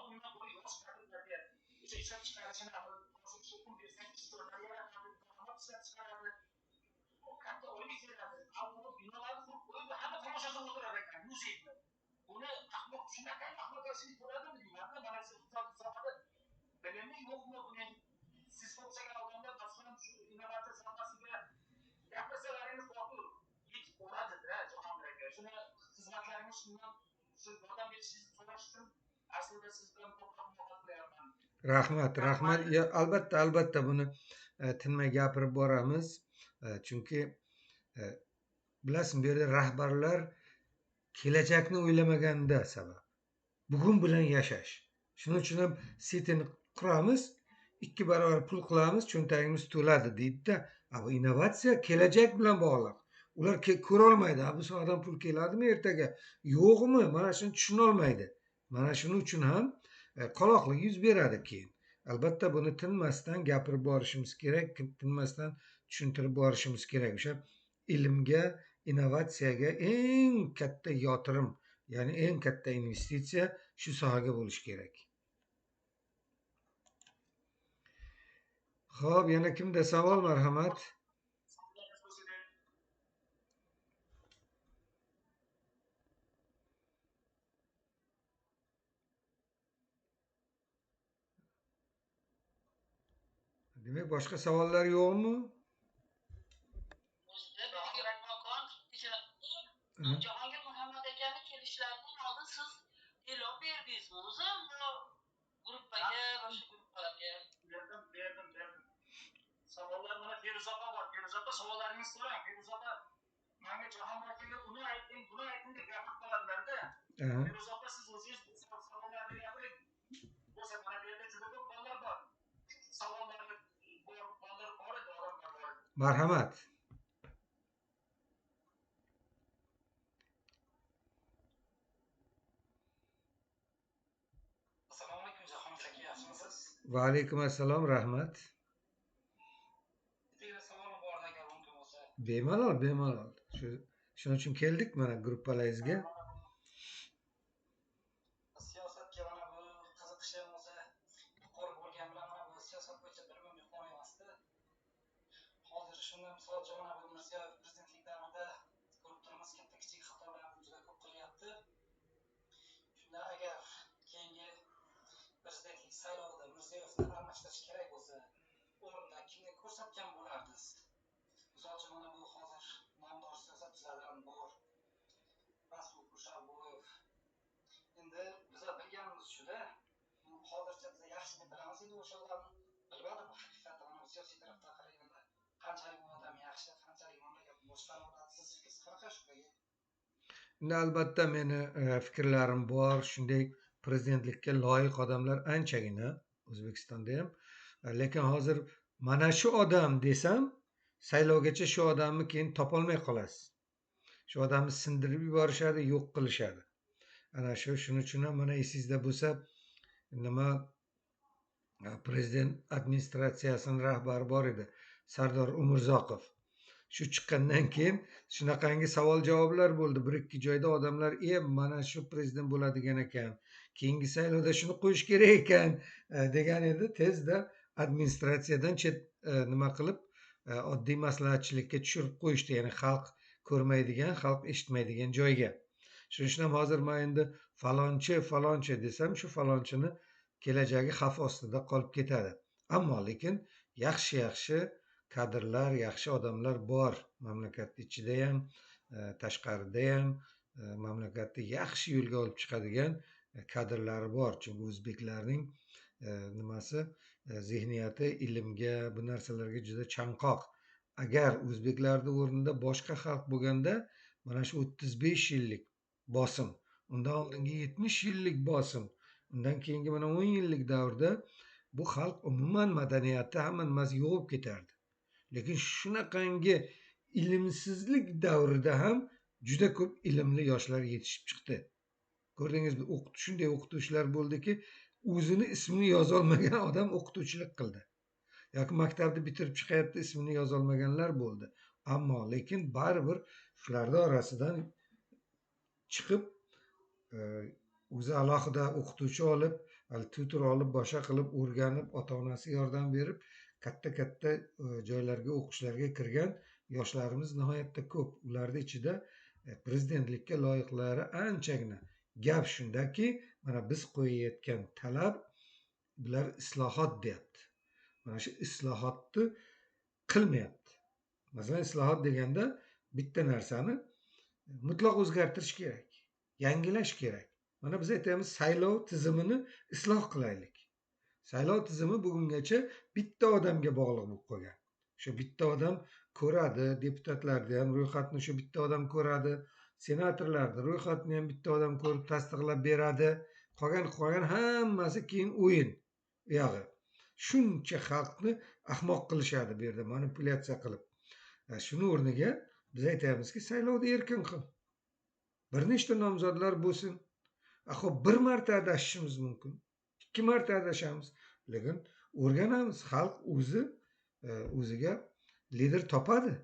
Undan ko'ra yosh kadrlarga o'sha ishlab chiqarishini qo'shimcha pul bersang, ish o'rnlari yaratadi, hamma ishlab chiqaradi, katta oylik beradi. Avvalo binolarni qurib qo'yib, hamma tomosha qilib o'tirar ekan, muzeyni. Buni ahmoq shunaqa ahmoqgarchilik bo'ladimi deyman-da, mana shu iqtisodiy sohada bilimi yo'qmi buning? Siz o'xshagan odamlar masalan shu innovatsiya sohasiga gapirsalaringiz borku, yetib boradi-da, Jahongir aka. Shuni xizmatlaringiz shundan shu yordam berishingizni so'rash uchun aslida siz bilan ko'proq muloqot qilyapman. Rahmat, rahmat. Albatta, albatta buni tinmay gapirib boramiz. Chunki bilasizmi, bu yerda rahbarlar kelajakni o'ylamaganda sabab. Bugun bilan yashash. Shuning uchun ham sitini quramiz, 2 barobar pul qilamiz, cho'ntagimiz to'ladi deydi-da. Bu innovatsiya kelajak bilan bog'liq. Ular ko'ra olmaydi. Bu sohadan pul keladimi ertaga? Yo'qmi? Mana shuni tushuna olmaydi. Mana shuning uchun ham qoloqlik yuz beradi keyin. Albatta buni tinmasdan gapirib borishimiz kerak, tinmasdan tushuntirib borishimiz kerak. O'sha ilmga, innovatsiyaga eng katta yotirim, ya'ni eng katta investitsiya shu sohaga bo'lishi kerak. Xo'p, yana kimda savol, marhamat. Demak, boshqa savollar yo'qmi? Jahongir Muhammad akani kelishlaridan oldin siz e'lon berdingizmi o'zi bu gruppaga, boshqa gruppalarga? Berdim. Savollar mana Feruza opa bor. Feruza opa, savollaringizni so'rang. Feruza opa menga Jahongir akaga uni ayting, buni ayting deb gapirib qoladilar-da. Feruza opa, siz o'zingiz bu savollarni gapiring. Bo'lsa mana bu yerda juda ko'p bolalar bor. Savollarni bor, bolalar bor edi, odamlar bor edi. Marhamat. Assalomu alaykum Jahongir aka, yaxshimisiz? Va alaykum assalom, rahmat. Bitta savolim bor aka, mumkin bo'lsa. Bemalol, bemalol. Shuning uchun keldik mana gruppalaringizga. Siyosatga mana bu qiziqishim o'zi yuqori bo'lgan bilan mana bu siyosat bo'yicha bilimim yuqori emasdi. Hozir shuni misol uchun mana bu Mirziyoyev prezidentlik davrida ko'rib turibmiz, katta kichik xatolarni juda ko'p qilyapti. Shunda agar keyingi prezidentlik saylovida Mirziyoyevni almashtirish kerak bo'lsa, o'rnida kimni ko'rsatgan bo'lardingiz? Misol uchun mana bu hozir nomdor siyosatchilar ham bor. Rasul Kusherboyev. Endi biza bilganimiz shuda, hozircha biza yaxshi deb bilamiz endi o'sha odamni. Bilmadim, haqiqatda mana siyosiy tarafdan qaraganda qanchalik u odam yaxshi, qanchalik mamlakatni boshqara oladi. Siz fikringiz qanaqa shularga? Endi albatta meni fikrlarim bor. Shunday prezidentlikka loyiq odamlar anchagina O'zbekistonda ham. Lekin hozir mana shu odam desam, saylovgacha shu odamni keyin topolmay qolasiz. Shu odamni sindirib yuborishadi, yo'q qilishadi. Ana shu, shuning uchun ham mana esingizda bo'lsa, nima prezident administratsiyasining rahbari bor edi, Sardor Umurzoqov. Shu chiqqandan keyin shunaqangi savol javoblar bo'ldi. Bir ikki joyda odamlar, mana shu prezident bo'ladigan ekan, keyingi saylovda shuni qo'yish kerak ekan degan edi. Tezda administratsiyadan chet nima qilib, oddiy maslahatchilikka tushirib qo'yishdi, ya'ni xalq ko'rmaydigan, xalq eshitmaydigan joyga. Shuning uchun ham hozir men endi falonchi, falonchi desam, shu falonchini kelajagi xavf ostida qolib ketadi. Ammo lekin yaxshi-yaxshi kadrlar, yaxshi odamlar bor mamlakat ichida ham, tashqarida ham, mamlakatni yaxshi yo'lga olib chiqadigan kadrlari bor. Chunki o'zbeklarning nimasi, zehniyati ilmga, bu narsalarga juda chanqoq. Agar o'zbeklarning o'rnida boshqa xalq bo'lganda, mana shu 35 yillik bosim, undan oldingi 70 yillik bosim, undan keyingi mana 10 yillik davrda bu xalq umuman madaniyati hamma nimasi yo'qolib ketardi. Lekin shunaqangi ilmsizlik davrida ham juda ko'p ilmli yoshlar yetishib chiqdi. Ko'rdingizmi, shunday o'qituvchilar bo'ldiki, o'zini ismini yozolmagan odam o'qituvchilik qildi. Yoki maktabni bitirib chiqayapti, ismini yozolmaganlar bo'ldi. Ammo lekin baribir shularning orasidan chiqib, o'zi alohida o'qituvchi olib, tutor olib, boshqa qilib o'rganib, ota-onasi yordam berib, katta-katta joylarga o'qishlarga kirgan yoshlarimiz nihoyatda ko'p. Ularning ichida prezidentlikka loyiqlari anchagina. Gap shundaki, mana biz qo'yayotgan talab, bular islohot deyapti. Mana shu islohotni qilmayapti. Masalan, islohot deganda bitta narsani mutlaq o'zgartirish kerak, yangilash kerak. Mana biz aytamiz, saylov tizimini isloh qilaylik. Saylov tizimi bugungacha bitta odamga bog'liq bo'lib qolgan. O'sha bitta odam ko'radi, deputatlarni ham ro'yxatni o'sha bitta odam ko'radi, senatorlarni ro'yxatni ham bitta odam ko'rib tasdiqlab beradi. Qolgan hammasi keyin o'yin uyog'i. Shuncha xalqni ahmoq qilishadi bu yerda, manipulyatsiya qilib. Shuni o'rniga biz aytayapmizki, saylovni erkin qil. Bir nechta nomzodlar bo'lsin. Xo'p, bir marta adashishimiz mumkin, 2 marta adashamiz, lekin o'rganamiz. Xalq o'zi o'ziga lider topadi.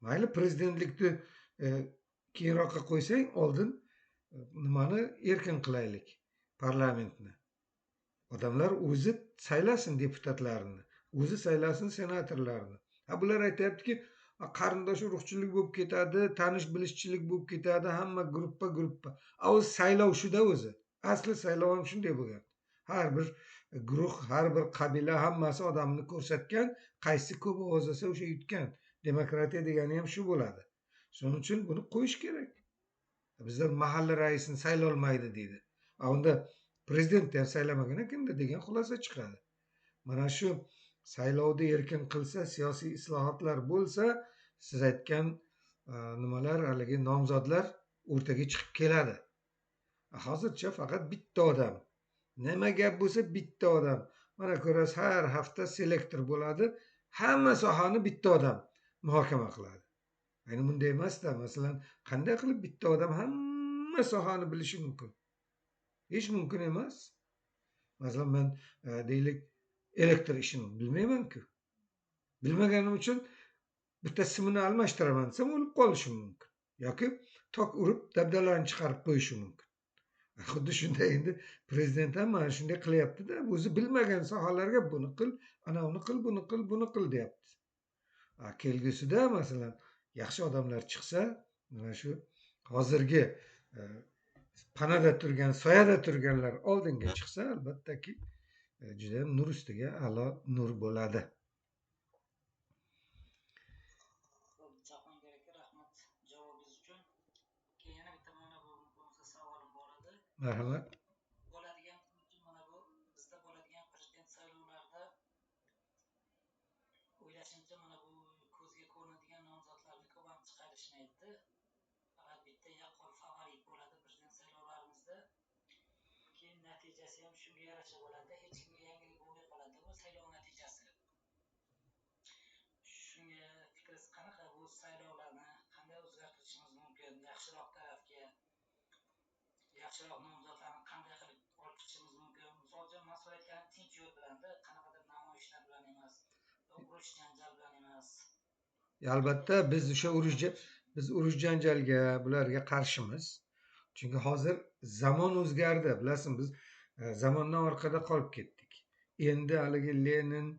Mayli prezidentlikni keyinroqqa qo'ysang, oldin nimani erkin qilaylik, parlamentni. Odamlar o'zi saylasin deputatlarini, o'zi saylasin senatorlarni. Ha, bular aytayaptiki, qarindosh urug'chilik bo'lib ketadi, tanish bilishchilik bo'lib ketadi, hamma gruppa gruppa. O'zi saylov shuda o'zi. Asli saylov ham shunday bo'lgan. Har bir guruh, har bir qabila hammasi odamni ko'rsatgan, qaysi ko'p ovoz olsa o'sha yutgan. Demokratiya degani ham shu bo'ladi. Shuning uchun buni qo'yish kerak. Bizlar mahalla raisini saylolmaydi deydi. Unda prezidentni ham saylamagan ekanda degan xulosa chiqadi. Mana shu saylovni erkin qilsa, siyosiy islohotlar bo'lsa, siz aytgan nimalar, haligi nomzodlar o'rtaga chiqib keladi. Hozircha faqat bitta odam. Nima gap bo'lsa bitta odam. Mana ko'rasiz, har hafta selektor bo'ladi. Hamma sohani bitta odam muhokama qiladi. Ayni bunday emasda, masalan, qanday qilib bitta odam hamma sohani bilishi mumkin? Hech mumkin emas. Masalan, men deylik elektr ishini bilmayman-ku. Bilmaganim uchun bitta simini almashtiraman desam o'lib qolishim mumkin. Yoki tok urib dabdalarni chiqarib qo'yishim mumkin. Xuddi shunday endi prezident ham mana shunday qilyapti-da, o'zi bilmagan sohalarga buni qil, ana uni qil, buni qil, buni qil deyapti. Kelgusida masalan yaxshi odamlar chiqsa, mana shu hozirgi panada turgan, soyada turganlar oldinga chiqsa, albattaki juda ham nur ustiga a'lo nur bo'ladi. Jahongir aka, rahmat javobingiz uchun. Keyin yana bitta mana bu bo'lmasa savolim bor edi. Marhamat. Bo'ladigan mana bu bizda bo'ladigan prezident saylovlarida o'ylashimcha mana bu ko'zga ko'rinadigan nomzodlarni ko'p ham chiqarishmaydi. Faqat bitta yaqqol favorit bo'ladi prezident saylovlarimizda. Keyin natijasi ham shunga yarasha bo'ladi. Hech kimga yangilik bo'lmay qoladi bu saylov natijasi. Shunga fikringiz qanaqa, bu saylovlarni qanday o'zgartirishimiz mumkin? Yaxshiroq tarafga, yaxshiroq nomzodlarni qanday qilib olib chiqishimiz mumkin? Misol uchun, men so'rayotganim tinch yo'l bilanda, qanaqadir namoyishlar bilan emas, urush janjal bilan emas. Albatta biz o'sha urush janjalga, bularga qarshimiz. Chunki hozir zamon o'zgardi, bilasizmi, biz zamondan orqada qolib ketdik. Endi haligi Lenin,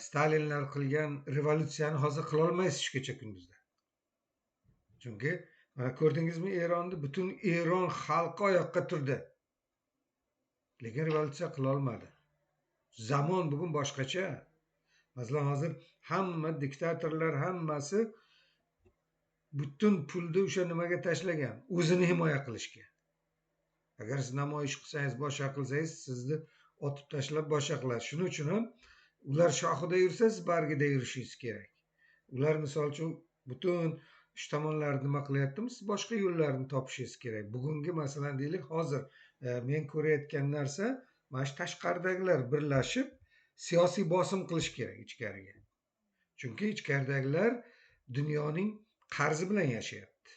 Stalinlar qilgan revolyutsiyani hozir qila olmaysiz shu kecha kunduzda. Chunki mana ko'rdingizmi, Eronni butun Eron xalqi oyoqqa turdi. Lekin revolyutsiya qila olmadi. Zamon bugun boshqacha. Masalan, hozir hamma diktatorlar hammasi butun pulni o'sha nimaga tashlagan, o'zini himoya qilishga. Agar siz namoyish qilsangiz, boshqa qilsangiz, sizni otib tashlab boshqa qiladi. Shuning uchun ham ular shoxida yursa, siz bargida yurishingiz kerak. Ular misol uchun butun uch tomonlarni nima qilyaptimi, siz boshqa yo'llarni topishingiz kerak. Bugungi masalan deylik, hozir men ko'rayotgan narsa, mana shu tashqaridagilar birlashib siyosiy bosim qilish kerak ichkariga. Chunki ichkaridagilar dunyoning qarzi bilan yashayapti.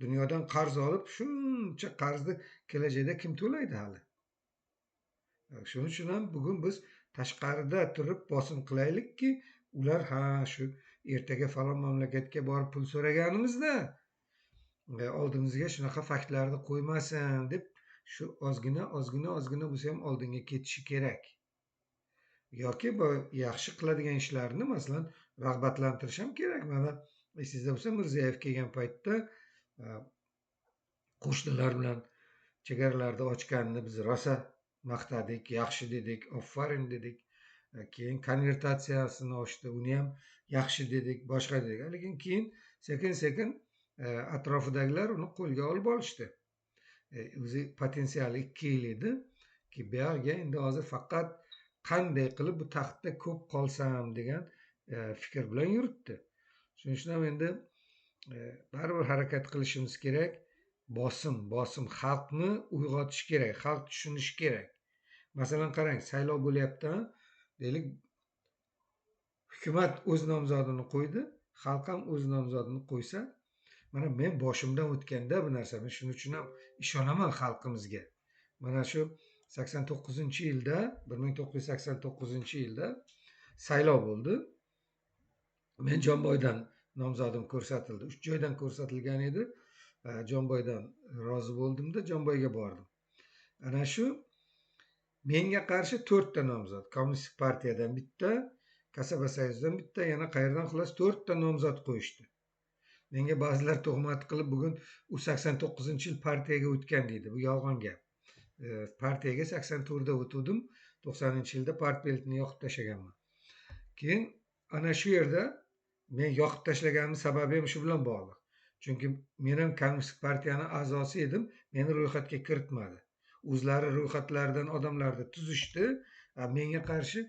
Dunyodan qarz olib, shuncha qarzni kelajakda kim to'laydi hali? Shuning uchun ham bugun biz tashqarida turib bosim qilaylikki, ular ha shu ertaga falon mamlakatga borib pul so'raganimizda oldimizga shunaqa faktlarni qo'ymasin deb shu ozgina ozgina ozgina bo'lsa ham oldinga ketishi kerak. Yoki bu yaxshi qiladigan ishlarni masalan rag'batlantirish ham kerak. Mana esingizda bo'lsa, Mirziyoyev kelgan paytda qo'shnilar bilan chegaralarni ochganini biz rosa maqtadik, yaxshi dedik, ofarin dedik. Keyin konvertatsiyasini ochdi, uni ham yaxshi dedik, boshqa dedik. Lekin keyin sekin-sekin atrofidagilar uni qo'lga olib olishdi. O'zi potensiali 2 yil edi. Ki buyog'iga endi hozir faqat qanday qilib bu taxtda ko'p qolsam degan fikr bilan yuritdi. Shuning uchun ham endi baribir harakat qilishimiz kerak. Bosim, bosim, xalqni uyg'otish kerak, xalq tushunishi kerak. Masalan, qarang, saylov bo'lyapti, deylik, hukumat o'z nomzodini qo'ydi, xalq ham o'z nomzodini qo'ysa, mana men boshimdan o'tganda bu narsa, men shuning uchun ham ishonaman xalqimizga. Mana shu 89-yilda, 1989-yilda saylov bo'ldi. Men Jomboydan nomzodim ko'rsatildi. 3 joydan ko'rsatilgan edi. Jomboydan rozi bo'ldimda, Jomboyga bordim. Ana shu menga qarshi 4 ta nomzod, Kommunistik partiyadan bitta, Kasaba soyuzidan bitta, yana qayerdan, xullas 4 ta nomzod qo'yishdi. Menga ba'zilar tuhmat qilib, bugun u 89-yil partiyaga o'tgan deydi. Bu yolg'on gap. Partiyaga 84da o'tdim, 90-yilda partbiletni yoqib tashlaganman. Keyin ana shu yerda men yoqib tashlaganimning sababi ham shu bilan bog'liq. Chunki men ham Kommunistik partiyaning a'zosi edim, meni ro'yxatga kiritmadi. O'zlari ro'yxatlaridan odamlarni tuzishdi, menga qarshi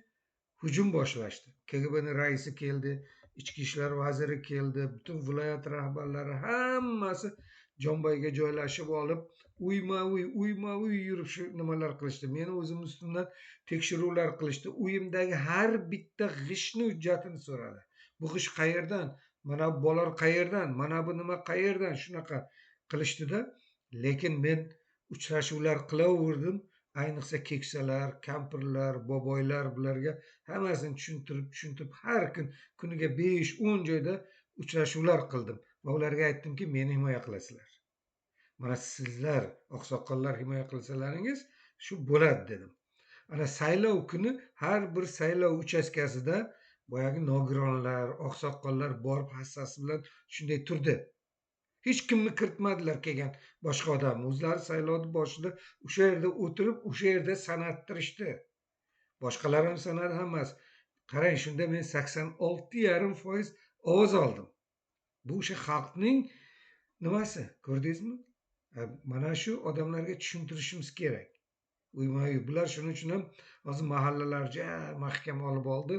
hujum boshlashdi. KGBning raisi keldi, Ichki ishlar vaziri keldi, butun viloyat rahbarlari hammasi Jomboyga joylashib olib, uyma-uy, uyma-uy yurib shu nimalar qilishdi. Meni o'zim ustimdan tekshiruvlar qilishdi. Uyimdagi har bitta g'ishtni hujjatini so'radi. Bu g'isht qayerdan? Mana bu bolalar qayerdan? Mana bu nima qayerdan? Shunaqa qilishdida. Lekin men uchrashuvlar qilaverdim. Ayniqsa keksalar, kampirlar, boboylar, bularga hammasini tushuntirib har kun kuniga 5-10 joyda uchrashuvlar qildim va ularga aytdimki, meni himoya qilasizlar. Mana sizlar oqsoqollar himoya qilsalaringiz shu bo'ladi dedim. Ana saylov kuni har bir saylov uchastkasida boyagi nogironlar, oqsoqollar borib hassasi bilan shunday turdi. Hech kimni kiritmadilar kelgan boshqa odam. O'zlari saylovni boshida o'sha yerda o'tirib, o'sha yerda sanattirishdi. Boshqalar ham sanadi, hammasi. Qarang, shunda men 86,5% ovoz oldim. Bu o'sha xalqning nimasi, ko'rdingizmi? Mana shu odamlarga tushuntirishimiz kerak. Uyma-uy. Bular shuning uchun ham hozir mahallalar ja mahkam olib oldi.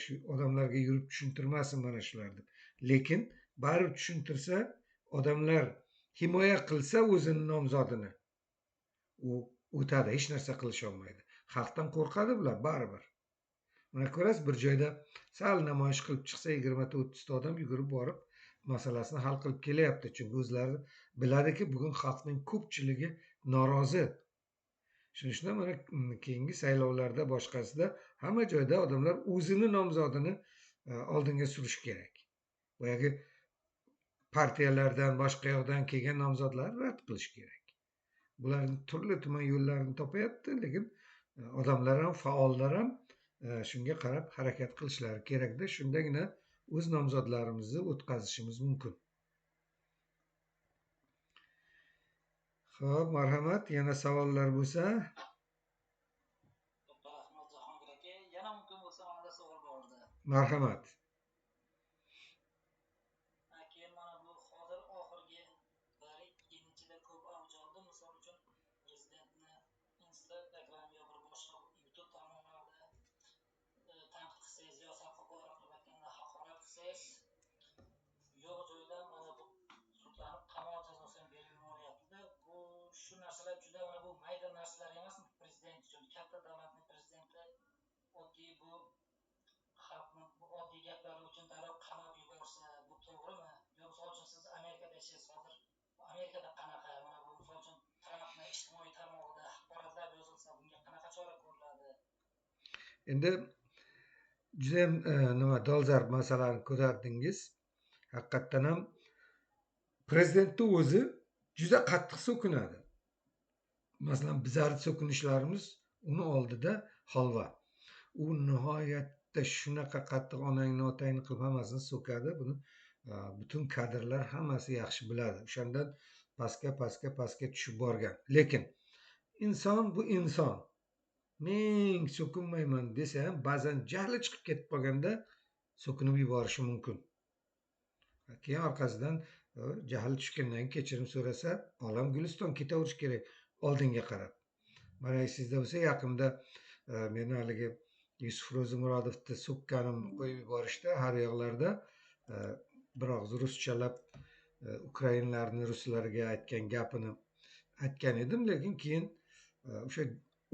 Shu odamlarga yurib tushuntirmasin mana shular deb. Lekin baribir tushuntirsa, odamlar himoya qilsa o'zini nomzodini, u o'tadi, hech narsa qilisha olmaydi. Xalqdan qo'rqadi bular baribir. Mana ko'rasiz, bir joyda sal namoyish qilib chiqsa 20-30 ta odam yugurib borib masalasini hal qilib kelyapti. Chunki o'zlari biladiki, bugun xalqning ko'pchiligi norozi. Shuning uchun mana keyingi saylovlarda, boshqasida hamma joyda odamlar o'zini nomzodini oldinga surish kerak. Boyagi partiyalardan, boshqa yoqdan kelgan nomzodlarni rad qilish kerak. Bularning turli tuman yo'llarini topayapti, lekin odamlar ham, faollar ham shunga qarab harakat qilishlari kerakda. Shundagina o'z nomzodlarimizni o'tkazishimiz mumkin. Xo'p, marhamat, yana savollar bo'lsa. Rahmat Jahongir aka, yana mumkin bo'lsa mana savol bor edi. Marhamat. Keyin mana bu hozir oxirgi bir yil ichida ko'p avj oldi. Misol uchun prezidentni Instagram yo bir boshqa YouTube tarmoqlarida tanqid qilsangiz yo haqorat qilib haqorat qilsangiz, yo'q joydan mana bu sudlanib qamoq jazosini berib yuboryapti. Bu shu narsalar juda mana bu mayda narsalar emasmi prezident uchun? Katta davlatning prezidenti oddiy bu xalqni bu oddiy gaplari uchun darrov qamab yuborsa, bu to'g'rimi? Yo misol uchun siz Amerikada yashaysiz hozir. Amerikada qanaqa mana bu misol uchun Trampni ijtimoiy tarmog'ida haqoratlab yozilsa, bunga qanaqa chora ko'riladi? Endi judayam nima dolzarb masalani ko'tardingiz. Haqiqatdan ham prezidentni o'zi juda qattiq so'kinadi. Masalan, bizlarni so'kinishlarimiz uni oldida holva. U nihoyatda shunaqa qattiq onangni otangni qilib hammasini so'kadi. Buni butun kadrlar hammasi yaxshi biladi. O'shandan pastga pastga pastga tushib borgan. Lekin inson bu inson. Men so'kinmayman desa ham ba'zan jahli chiqib ketib qolganda so'kinib yuborishi mumkin. Keyin orqasidan jahl tushgandan kechirim so'rasa, olam guliston, ketaverish kerak oldinga qarab. Mana esingizda bo'lsa, yaqinda meni haligi Yusuf Ro'zimurodovni so'kkanimni qo'yib yuborishdi har yoqlarda. Bir og'iz ruschalab ukrainlarni ruslarga aytgan gapini aytgan edim, lekin keyin o'sha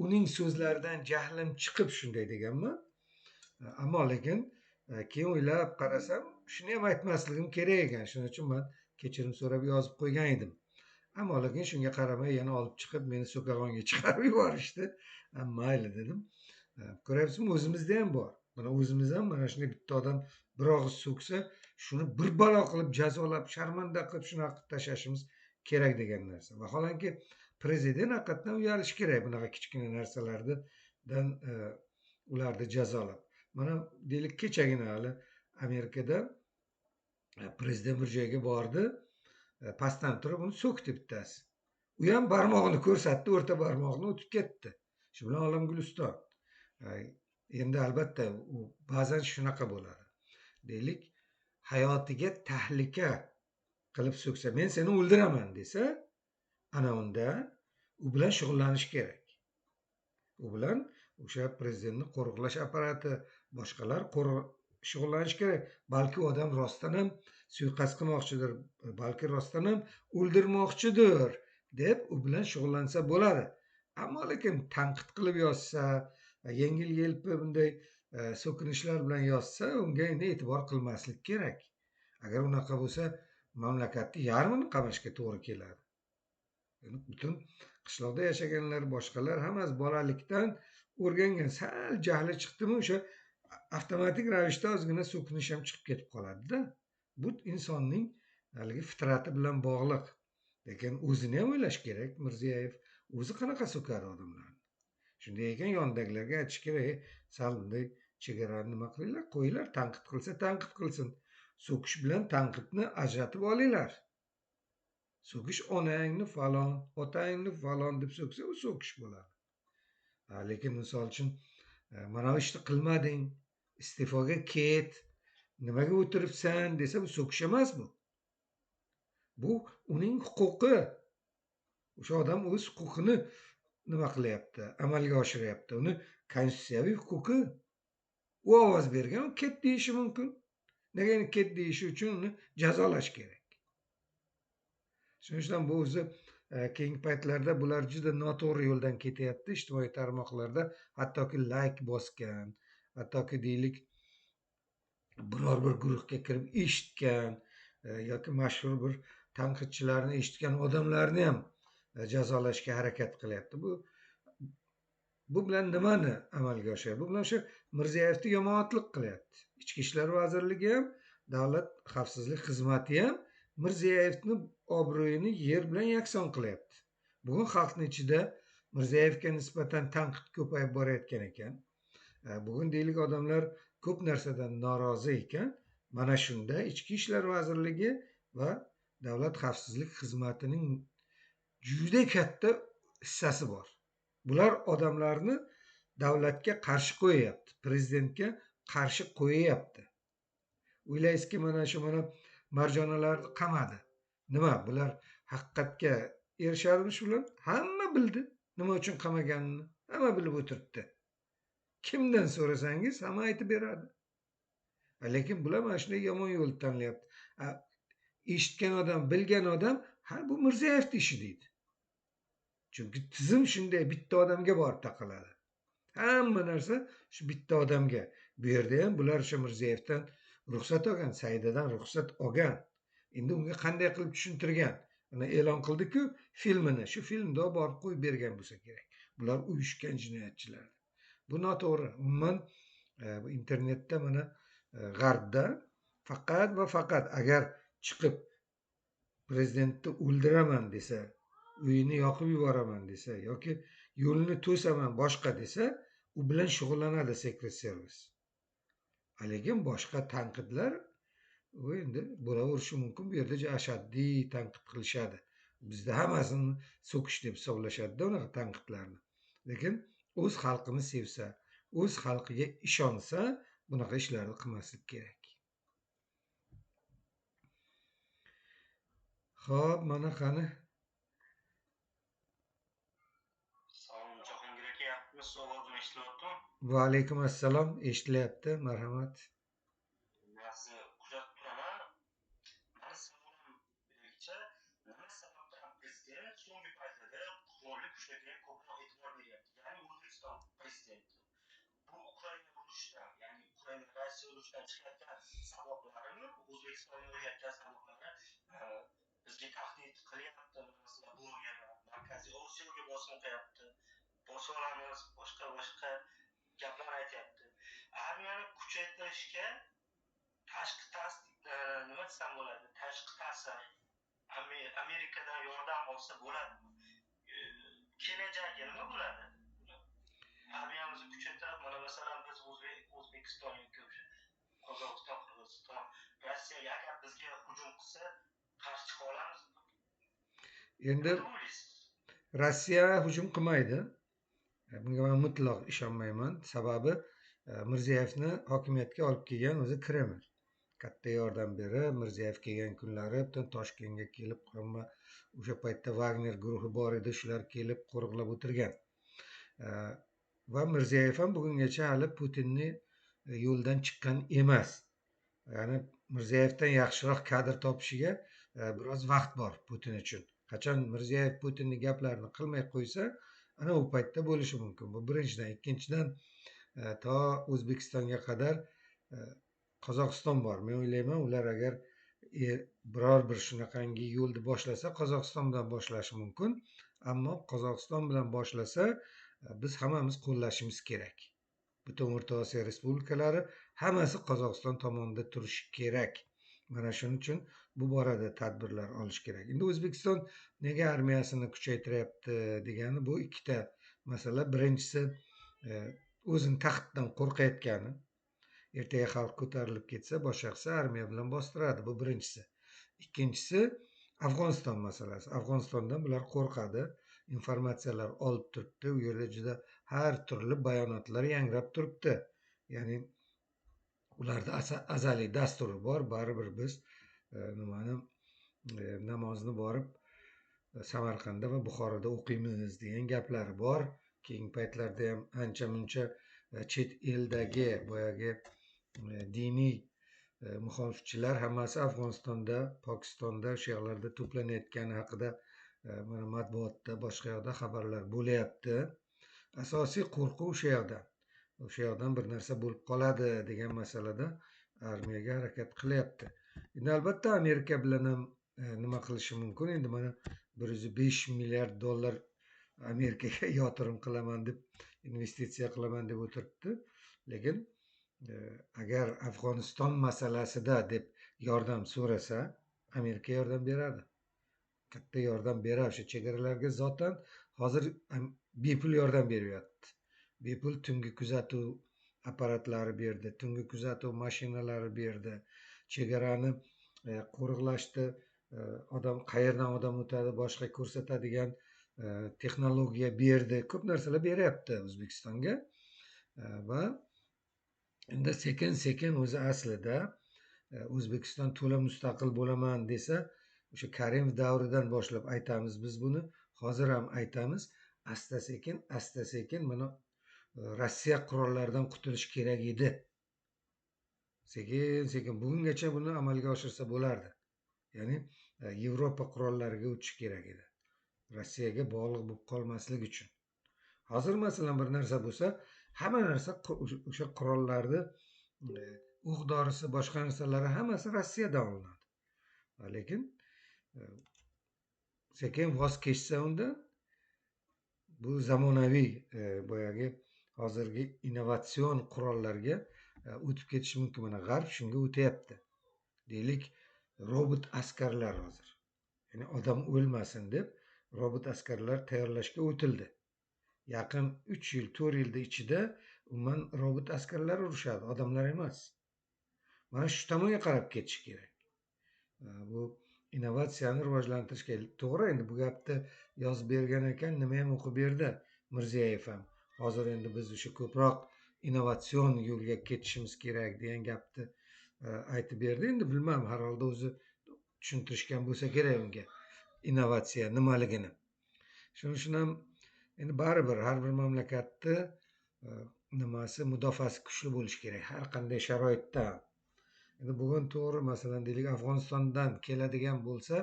uning so'zlaridan jahlim chiqib shunday deganman. Ammo lekin keyin o'ylab qarasam, shuni ham aytmasligim kerak ekan. Shuning uchun men kechirim so'rab yozib qo'ygan edim. Ammo lekin shunga qaramay yana olib chiqib meni so'kag'onga chiqarib yuborishdi. Mayli dedim. Ko'ryapsizmi, o'zimizda ham bor. Mana o'zimiz ham mana shunday bitta odam bir og'iz so'ksa, shuni bir balo qilib jazolab, sharmanda qilib shunaqa qilib tashlashimiz kerak degan narsa. Vaholanki prezident haqiqatdan uyalishi kerak bunaqa kichkina narsalardan ularni jazolab. Mana deylik, kechagina hali Amerikada prezident bir joyga bordi, pastdan turib uni so'kdi bittasi. U ham barmog'ini ko'rsatdi, o'rta barmog'ini o'tib ketdi. Shu bilan olam guliston. Endi albatta u ba'zan shunaqa bo'ladi. Deylik, hayotiga tahlika qilib so'ksa, men seni o'ldiraman desa, ana unda u bilan shug'ullanish kerak. U bilan o'sha prezidentni qo'riqlash apparati, boshqalar shug'ullanish kerak. Balki u odam rostdan ham suiqasd qilmoqchidir, balki rostdan ham o'ldirmoqchidir deb u bilan shug'ullansa bo'ladi. Ammo lekin tanqid qilib yozsa, yengil yelpi bunday so'kinishlar bilan yozsa, unga endi e'tibor qilmaslik kerak. Agar unaqa bo'lsa, mamlakatni yarmini qamashga to'g'ri keladi. Yani butun qishloqda yashaganlar, boshqalar hammasi bolalikdan o'rgangan. Sal jahli chiqdimi, o'sha avtomatik ravishda ozgina so'kinish ham chiqib ketib qoladi-da. Bu insonning haligi fitrati bilan bog'liq. Lekin o'zini ham o'ylash kerak. Mirziyoyev o'zi qanaqa so'kadi odamlarni? Shunday ekan, yonidagilarga aytish kerak, sal bunday chegarani nima qilinglar, qo'yinglar, tanqid qilsa tanqid qilsin. So'kish bilan tanqidni ajratib olinglar. So'kish onangni falon, otangni falon deb so'ksa, u so'kish bo'ladi. Lekin misol uchun mana bu ishni qilmading, iste'foga ket, nimaga o'tiribsan desa, bu so'kish emas bu. Bu uning huquqi. O'sha odam o'z huquqini nima qilyapti, amalga oshiryapti. Uni konstitutsiyaviy huquqi. U ovoz bergan, u ket deyishi mumkin. Nega endi ket deyishi uchun uni jazolash kerak? Shuning uchun bu o'zi keyingi paytlarda bular juda noto'g'ri yo'ldan ketyapti. Ijtimoiy tarmoqlarda hattoki like bosgan, hattoki deylik biror bir guruhga kirib eshitgan yoki mashhur bir tanqidchilarni eshitgan odamlarni ham jazolashga harakat qilyapti. Bu bilan nimani amalga oshiradi? Bu bilan o'sha Mirziyoyevni yomonotlik qilyapti. Ichki ishlar vazirligi ham, davlat xavfsizlik xizmati ham Mirziyoyevni obro'yini yer bilan yakson qilyapti. Bugun xalqning ichida Mirziyoyevga nisbatan tanqid ko'payib borayotgan ekan. Bugun deylik odamlar ko'p narsadan norozi ekan. Mana shunda Ichki ishlar vazirligi va davlat xavfsizlik xizmatining juda katta hissasi bor. Bular odamlarni davlatga qarshi qo'yayapti, prezidentga qarshi qo'yayapti. O'ylaysizki, mana shu mana marjonalarni qamadi. Nima, bular haqiqatga erishadimi shu bilan? Hamma bildi nima uchun qamaganini, hamma bilib o'tiribdi. Kimdan so'rasangiz hamma aytib beradi. Lekin bular mana shunday yomon yo'l tanlayapti. Eshitgan odam, bilgan odam, ha bu Mirziyoyevning ishi deydi. Chunki tizim shunday bitta odamga borib taqaladi. Hamma narsa shu bitta odamga. Bu yerda ham bular o'sha Mirziyoyevdan ruxsat olgan, Saidadan ruxsat olgan. Endi unga qanday qilib tushuntirgan? Mana e'lon qildi-ku filmini. Shu filmda borib qo'yib bergan bo'lsa kerak. Bular uyushgan jinoyatchilar. Bu noto'g'ri. Umuman bu internetda mana g'arbda faqat va faqat agar chiqib prezidentni o'ldiraman desa, uyini yoqib yuboraman desa yoki yo'lini to'saman boshqa desa, u bilan shug'ullanadi Secret Service. Lekin boshqa tanqidlar u endi bo'laverishi mumkin. Bu yerda ashaddiy tanqid qilishadi. Bizda hammasini so'kish deb hisoblashadi-da unaqa tanqidlarni. Lekin o'z xalqini sevsa, o'z xalqiga ishonsa, bunaqa ishlarni qilmaslik kerak. Xo'p, mana qani. Salom Jahongir aka, ovozim eshitilyaptimi? Va alaykum assalom, eshitilyapti, marhamat. Men sizni kuzatib turaman. Mani savolim bo'yicha, nima sababdan prezident so'nggi paytlarda qurolli kuchlarga ko'proq e'tibor beryapti? Ya'ni O'zbekiston prezidenti. Bu Ukraina urushidan, ya'ni Ukraina Rossiya urushidan chiqayotgan saboqlarini, O'zbekistonga o'rgatgan saboqlari bizga tahdid qilyapti. Masalan, blogerlar Markaziy Osiyoga bosim qilyapti. Bosib olamiz, boshqa gaplar aytyapti. Armiyani kuchaytirishga tashqi nima desam bo'ladi? Tashqi ta'sir, Amerikadan yordam olsa bo'ladimi? Kelajagi nima bo'ladi? Armiyamizni kuchaytirib, mana masalan biz O'zbekiston yoki Qozog'iston, Qirg'iziston, Rossiya agar bizga hujum qilsa, qarshi chiqa olamizmi? Endi Rossiya hujum qilmaydi. Bunga men mutlaq ishonmayman. Sababi Mirziyoyevni hokimiyatga olib kelgan o'zi Kreml. Katta yordam berib, Mirziyoyev kelgan kunlari butun Toshkentga kelib, hamma o'sha paytda Wagner guruhi bor edi, shular kelib qo'riqlab o'tirgan. Va Mirziyoyev ham bugungacha hali Putinni yo'ldan chiqqan emas. Ya'ni Mirziyoyevdan yaxshiroq kadr topishiga biroz vaqt bor Putin uchun. Qachon Mirziyoyev Putinning gaplarini qilmay qo'ysa, ana u paytda bo'lishi mumkin. Bu birinchidan. Ikkinchidan, to O'zbekistonga qadar Qozog'iston bor. Men o'ylayman, ular agar Biror bir shunaqangi yo'lni boshlasa, Qozog'iston bilan boshlashi mumkin. Ammo Qozog'iston bilan boshlasa, biz hammamiz qo'llashimiz kerak. Butun O'rta Osiyo respublikalari hammasi Qozog'iston tomonida turishi kerak. Mana shuning uchun bu borada tadbirlar olish kerak. Endi O'zbekiston nega armiyasini kuchaytiryapti degani bu ikkita masala. Birinchisi, o'zini taxtdan qo'rqayotgani. Ertaga xalq ko'tarilib ketsa, boshqa qilsa armiya bilan bostiradi. Bu birinchisi. Ikkinchisi, Afg'oniston masalasi. Afg'onistondan bular qo'rqadi. Informatsiyalar olib turibdi. U yerda juda har turli bayonotlar yangrab turibdi. Ya'ni ularda azaliy dasturi bor. Baribir biz nimani namozni borib Samarqandda va Buxoroda o'qiymiz degan gaplari bor. Keyingi paytlarda ham ancha-muncha chet eldagi boyagi diniy muxolifchilar hammasi Afg'onistonda, Pokistonda, o'sha yoqlarda to'planayotgani haqida mana matbuotda, boshqa yoqda xabarlar bo'lyapti. Asosiy qo'rquv o'sha yoqdan. O'sha yoqdan bir narsa bo'lib qoladi degan masalada armiyaga harakat qilyapti. Endi albatta Amerika bilan ham nima qilishi mumkin. Endi mana 105 milliard dollar Amerikaga yotirim qilaman deb, investitsiya qilaman deb o'tiribdi. Lekin agar Afg'oniston masalasida deb yordam so'rasa, Amerika yordam beradi. Katta yordam beradi. O'sha chegaralarga zotan hozir bepul yordam beryapti. Bepul tungi kuzatuv apparatlari berdi, tungi kuzatuv mashinalari berdi. Chegarani qo'riqlashdi, odam qayerdan odam o'tadi, boshqa ko'rsatadigan texnologiya berdi. Ko'p narsalar beryapti O'zbekistonga. Va endi sekin-sekin o'zi aslida O'zbekiston to'la mustaqil bo'laman desa, o'sha Karimov davridan boshlab aytamiz biz buni, hozir ham aytamiz. Asta-sekin, asta-sekin mana Rossiya qurollaridan qutulish kerak edi. Sekin-sekin bugungacha buni amalga oshirsa bo'lardi. Ya'ni Yevropa qurollariga o'tish kerak edi. Rossiyaga bog'liq bo'lib qolmaslik uchun. Hozir masalan bir narsa bo'lsa, hamma narsa o'sha qurollarni o'q dorisi, boshqa narsalari hammasi Rossiyadan olinadi. Lekin sekin voz kechsa undan, bu zamonaviy boyagi hozirgi innovatsion qurollarga o'tib ketish mumkin. Mana G'arb shunga o'tyapti. Deylik, robot askarlar hozir. Ya'ni odam o'lmasin deb robot askarlar tayyorlashga o'tildi. Yaqin 3 yil, 4 yilda ichida umuman robot askarlar urushadi, odamlar emas. Mana shu tomonga qarab ketish kerak. Bu innovatsiyani rivojlantirish kerak. To'g'ri, endi bu gapni yozib bergan ekan, nima ham o'qib berdi Mirziyoyev ham. Hozir endi biz o'sha ko'proq innovatsion yo'lga ketishimiz kerak degan gapni aytib berdi. Endi bilmam, har holda o'zi tushuntirishgan bo'lsa kerak unga innovatsiya nimaligini. Shuning uchun ham endi baribir har bir mamlakatni nimasi, mudofaasi kuchli bo'lishi kerak har qanday sharoitda. Endi bugun to'g'ri, masalan deylik, Afg'onistondan keladigan bo'lsa,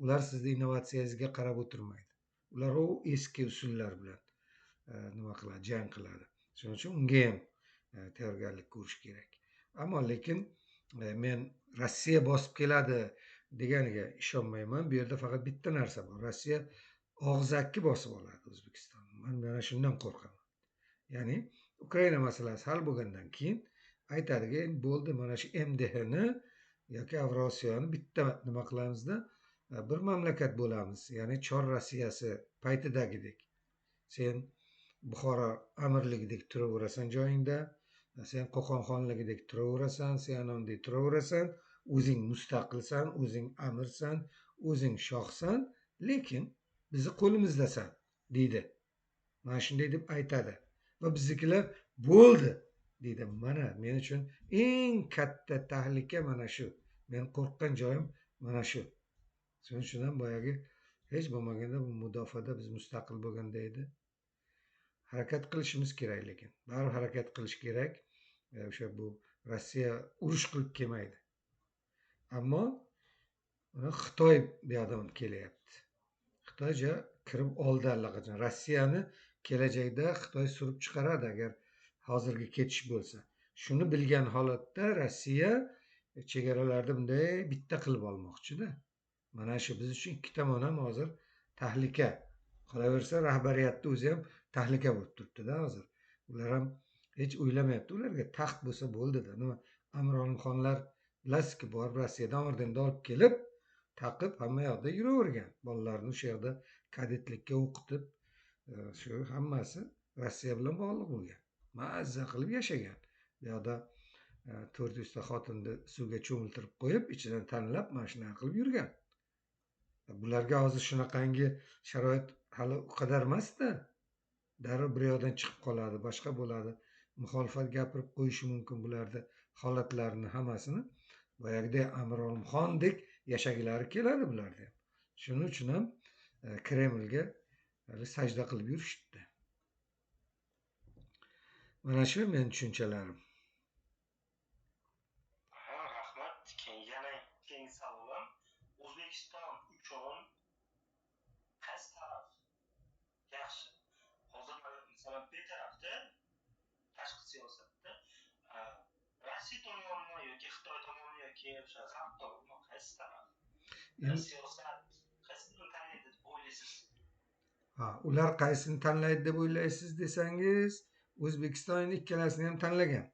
ular sizni innovatsiyangizga qarab o'tirmaydi. Ular u eski usullar bilan nima qiladi, jang qiladi. Shuning uchun unga ham tayyorgarlik ko'rish kerak. Ammo lekin men Rossiya bosib keladi deganiga ishonmayman. Bu yerda faqat bitta narsa bor. Rossiya og'zaki bosib oladi O'zbekistonni. Men mana shundan qo'rqaman. Ya'ni Ukraina masalasi hal bo'lgandan keyin aytadiki, endi bo'ldi, mana shu MDHni yoki Avrosiyoni bitta nima qilamizda, bir mamlakat bo'lamiz. Ya'ni Chor Rossiyasi paytidagidek. Sen Buxoro amirligidek turaverasan joyingda, sen Qo'qon xonligidek turaverasan, sen anondek turaverasan, o'zing mustaqilsan, o'zing amirsan, o'zing shohsan, lekin bizni qo'limizdasan deydi. Mana shunday deb aytadi. Va biznikilar bo'ldi deydi. Mana men uchun eng katta tahlika mana shu. Men qo'rqqan joyim mana shu. Shuning uchun ham boyagi hech bo'lmaganda bu mudofaada biz mustaqil bo'lganda edi. Harakat qilishimiz kerak, lekin baribir harakat qilish kerak. O'sha bu Rossiya urush qilib kelmaydi. Ammo Xitoy bu yoqdan kelyapti. Xitoy ja kirib oldi allaqachon. Rossiyani kelajakda Xitoy surib chiqaradi agar hozirgi ketish bo'lsa. Shuni bilgan holatda Rossiya chegaralarni bunday bitta qilib olmoqchida. Mana shu biz uchun ikki tomon ham hozir tahlika. Qolaversa rahbariyatni o'zi ham tahlika bo'lib turibdi-da hozir. Ular ham hech o'ylamayapti. Ularga taxt bo'lsa bo'ldi-da. Nima Amir Olimxonlar bilasizki, borib Rossiyadan ordenni olib kelib, taqib hamma yoqda yuravergan. Bolalarni o'sha yerda kadetlikka o'qitib, shu hammasi Rossiya bilan bog'liq bo'lgan. Mazza qilib yashagan. Bu yoqda 400 ta xotinni suvga cho'miltirib qo'yib, ichidan tanlab mana shunaqa qilib yurgan. Bularga hozir shunaqangi sharoit hali u qadar emas-da. Darrov bir yoqdan chiqib qoladi, boshqa bo'ladi. Muxolifat gapirib qo'yishi mumkin bularda holatlarni hammasini. Boyagidek Amir Olimxondek yashagilari keladi bularda ham. Shuning uchun ham Kremlga sajda qilib yurishdi. Mana shu mening tushunchalarim. Rahmat. Keyin yana keyingi savolim. O'zbekiston uchun qaysi taraf yaxshi? Hozir masalan betarafda tashqi siyosatda Rossiya tomonimi yoki Xitoy tomonimi yoki o'sha G'arb tomonimi, qaysi taraf? Siyosat qaysini tanlaydi deb o'ylaysiz? Ha, ular qaysini tanlaydi deb o'ylaysiz desangiz, O'zbekiston endi ikkalasini ham tanlagan.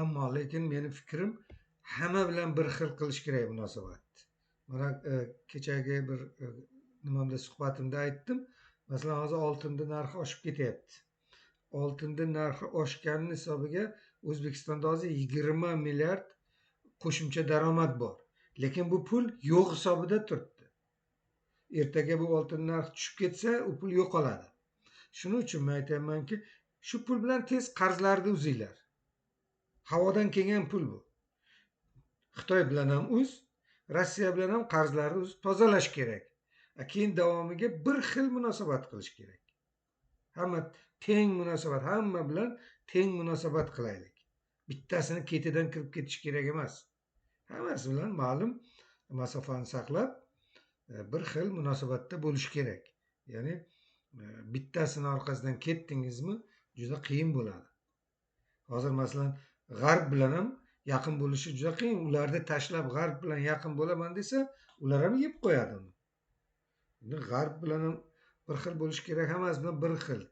Ammo lekin meni fikrim hamma bilan bir xil qilish kerak munosabat. Mana kechagi bir nimamda suhbatimda aytdim. Masalan, hozir oltinning narxi oshib ketyapti. Oltinning narxi oshganini hisobiga O'zbekistonda hozir 20 milliard qo'shimcha daromad bor. Lekin bu pul yo'q hisobida turibdi. Ertaga bu oltin narxi tushib ketsa, u pul yo'qoladi. Shuning uchun men aytamanki, shu pul bilan tez qarzlarni uzinglar. Havodan kelgan pul bu. Xitoy bilan ham uz, Rossiya bilan ham qarzlarni uzib tozalash kerak. Keyin davomiga bir xil munosabat qilish kerak. Hamma teng munosabat, hamma bilan teng munosabat qilaylik. Bittasini ketidan kirib ketish kerak emas. Hammasi bilan ma'lum masofani saqlab bir xil munosabatda bo'lish kerak. Ya'ni bittasini orqasidan ketdingizmi, juda qiyin bo'ladi. Hozir masalan G'arb bilan ham yaqin bo'lishi juda qiyin. Ularni tashlab G'arb bilan yaqin bo'laman desa, ular ham yeb qo'yadi uni. Endi G'arb bilan ham bir xil bo'lish kerak, hammasi bilan bir xil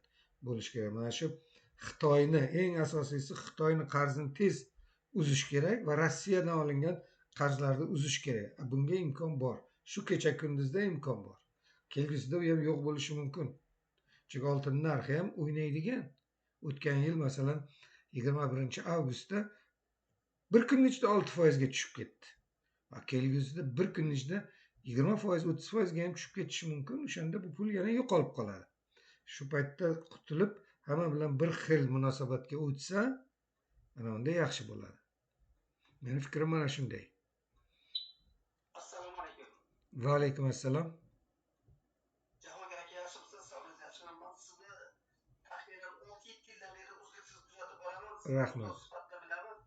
bo'lish kerak. Mana shu Xitoyni, eng asosiysi Xitoyni qarzini tez uzish kerak va Rossiyadan olingan qarzlarni uzish kerak. Bunga imkon bor. Shu kecha kunduzda imkon bor. Kelgusida u ham yo'q bo'lishi mumkin. Chunki oltin narxi ham o'ynaydigan. O'tgan yil masalan 21 avgustda bir kunning ichida 6% ga tushib ketdi. Kelgusida bir kunning ichida 20%, 30% ga ham tushib ketishi mumkin. O'shanda bu pul yana yo'qolib qoladi. Shu paytda qutulib, hamma bilan bir xil munosabatga o'tsa, ana unda yaxshi bo'ladi. Meni fikrim mana shunday. Assalomu alaykum. Va alaykum assalom. Jahongir aka, yaxshimisiz? Sog'ligingiz yaxshimi? Men sizni taxminan 6-7 yildan beri uzluksiz kuzatib boraman. Rahmat. Sifatida bilaman.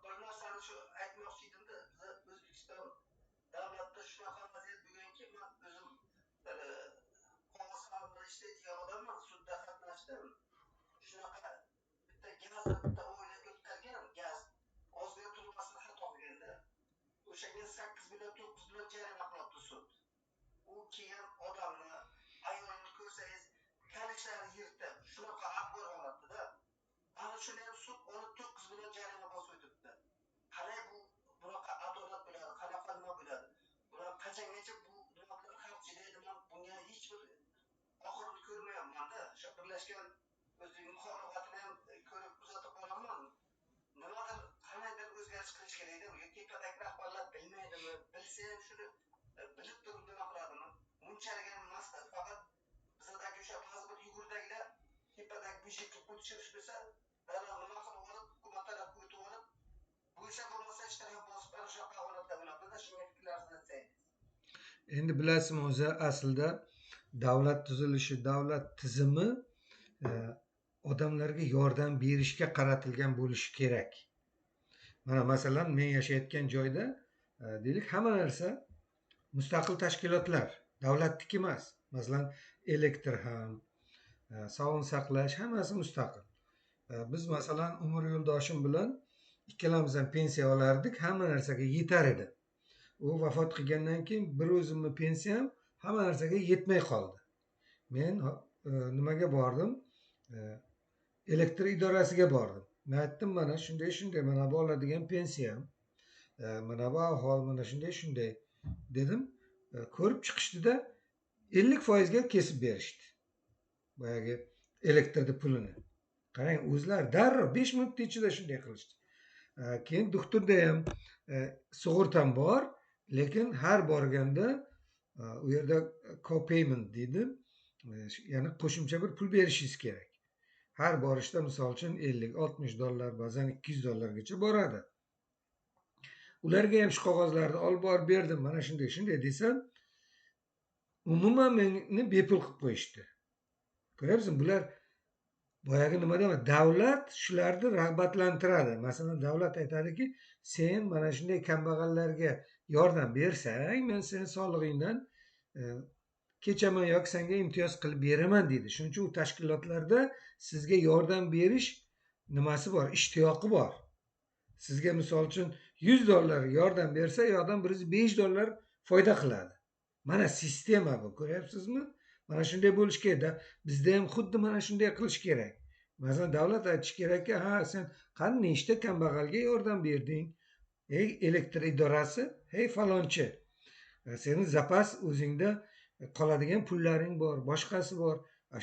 Bir narsani shu aytmoqchi edimda, biza O'zbekiston davlatda shunaqa vaziyat bo'lganki, men o'zim bir qog'oz qalam bilan ishlaydigan odamman, sudda qatnashdim. Shunaqa bitta gaz, bitta oila o'tkazgan gaz ozgina trubasini xato qilganda, o'shanga 8 million, 9 million jarima qilyapti sud. U kelgan odamni, ayolini ko'rsangiz, kalishlari yirtib, shunaqa ahvol holatda. Ana shuni ham sud olib 9 million jarima bosib o'tibdi. Qalay bu bunaqa adolat bo'ladi, qanaqa nima bo'ladi? Bular qachongacha bu nima bilan xalq chidaydi? Man bunga hech bir oxirini ko'rmayapman-da. O'sha birlashgan o'zining muxolifatini ham ko'rib kuzatib boraman. Nimadir, qandaydir o'zgarish qilish kerakda. Yoki tepadagi rahbarlar bilmaydimi? Bilsa ham shuni bilib turib nima qiladimi? Bunchalik ham emasda, faqat bizadagi o'sha ba'zi bir yugurdagilar tepadagi byudjetga pul tushirish bo'lsa, darrov nima qilib olib, hukumat tarafga o'tib olib, bo'lsa bo'lmasa hech taraf bosib, ana shunaqa holatda bo'ladida. Shunga fikrlaringizni aytsangiz. Endi bilasizmi, o'zi aslida davlat tuzilishi, davlat tizimi odamlarga yordam berishga qaratilgan bo'lishi kerak. Mana masalan, men yashayotgan joyda deylik, hamma narsa mustaqil tashkilotlar, davlatniki emas. Masalan, elektr ham, sog'liqni saqlash hammasi mustaqil. Biz masalan umr yo'ldoshim bilan Ikkalamiz ham pensiya olardik, hamma narsaga yetar edi. U vafot qilgandan keyin bir o'zimni pensiyam hamma narsaga yetmay qoldi. Men nimaga bordim? Elektr idorasiga bordim. Men aytdim, mana shunday shunday, mana bu oladigan pensiyam, mana bu ahvol, mana shunday shunday dedim. Ko'rib chiqishdida 50% ga kesib berishdi. Boyagi elektrni pulini. Qarang, o'zlari darrov 5 minut ichida shunday qilishdi. Keyin doktorda ham sug'urtam bor, lekin har borganda u yerda co-payment deydi, ya'ni qo'shimcha bir pul berishingiz kerak. Har borishda misol uchun 50-60 dollar, ba'zan 200 dollargacha boradi. Ularga ham shu qog'ozlarni olib borib berdim, mana shunday shunday desam, umuman meni bepul qilib qo'yishdi. Ko'ryapsizmi, bular boyagi nima deyman, davlat shularni rag'batlantiradi. Masalan, davlat aytadiki, sen mana shunday kambag'allarga yordam bersang, men seni solig'ingdan kechaman yoki senga imtiyoz qilib beraman deydi. Shuning uchun u tashkilotlarda sizga yordam berish nimasi bor, ishtiyoqi bor. Sizga misol uchun 100 dollar yordam bersa, yoqdan 105 dollar foyda qiladi. Mana sistema bu, ko'ryapsizmi? Mana shunday bo'lish kerak. Bizda ham xuddi mana shunday qilish kerak. Masalan, davlat aytish kerakki, ha, sen qani nechta kambag'alga yordam berding? Ey elektr idorasi, hey falonchi. Seni zapas o'zingda qoladigan pullaring bor, boshqasi bor.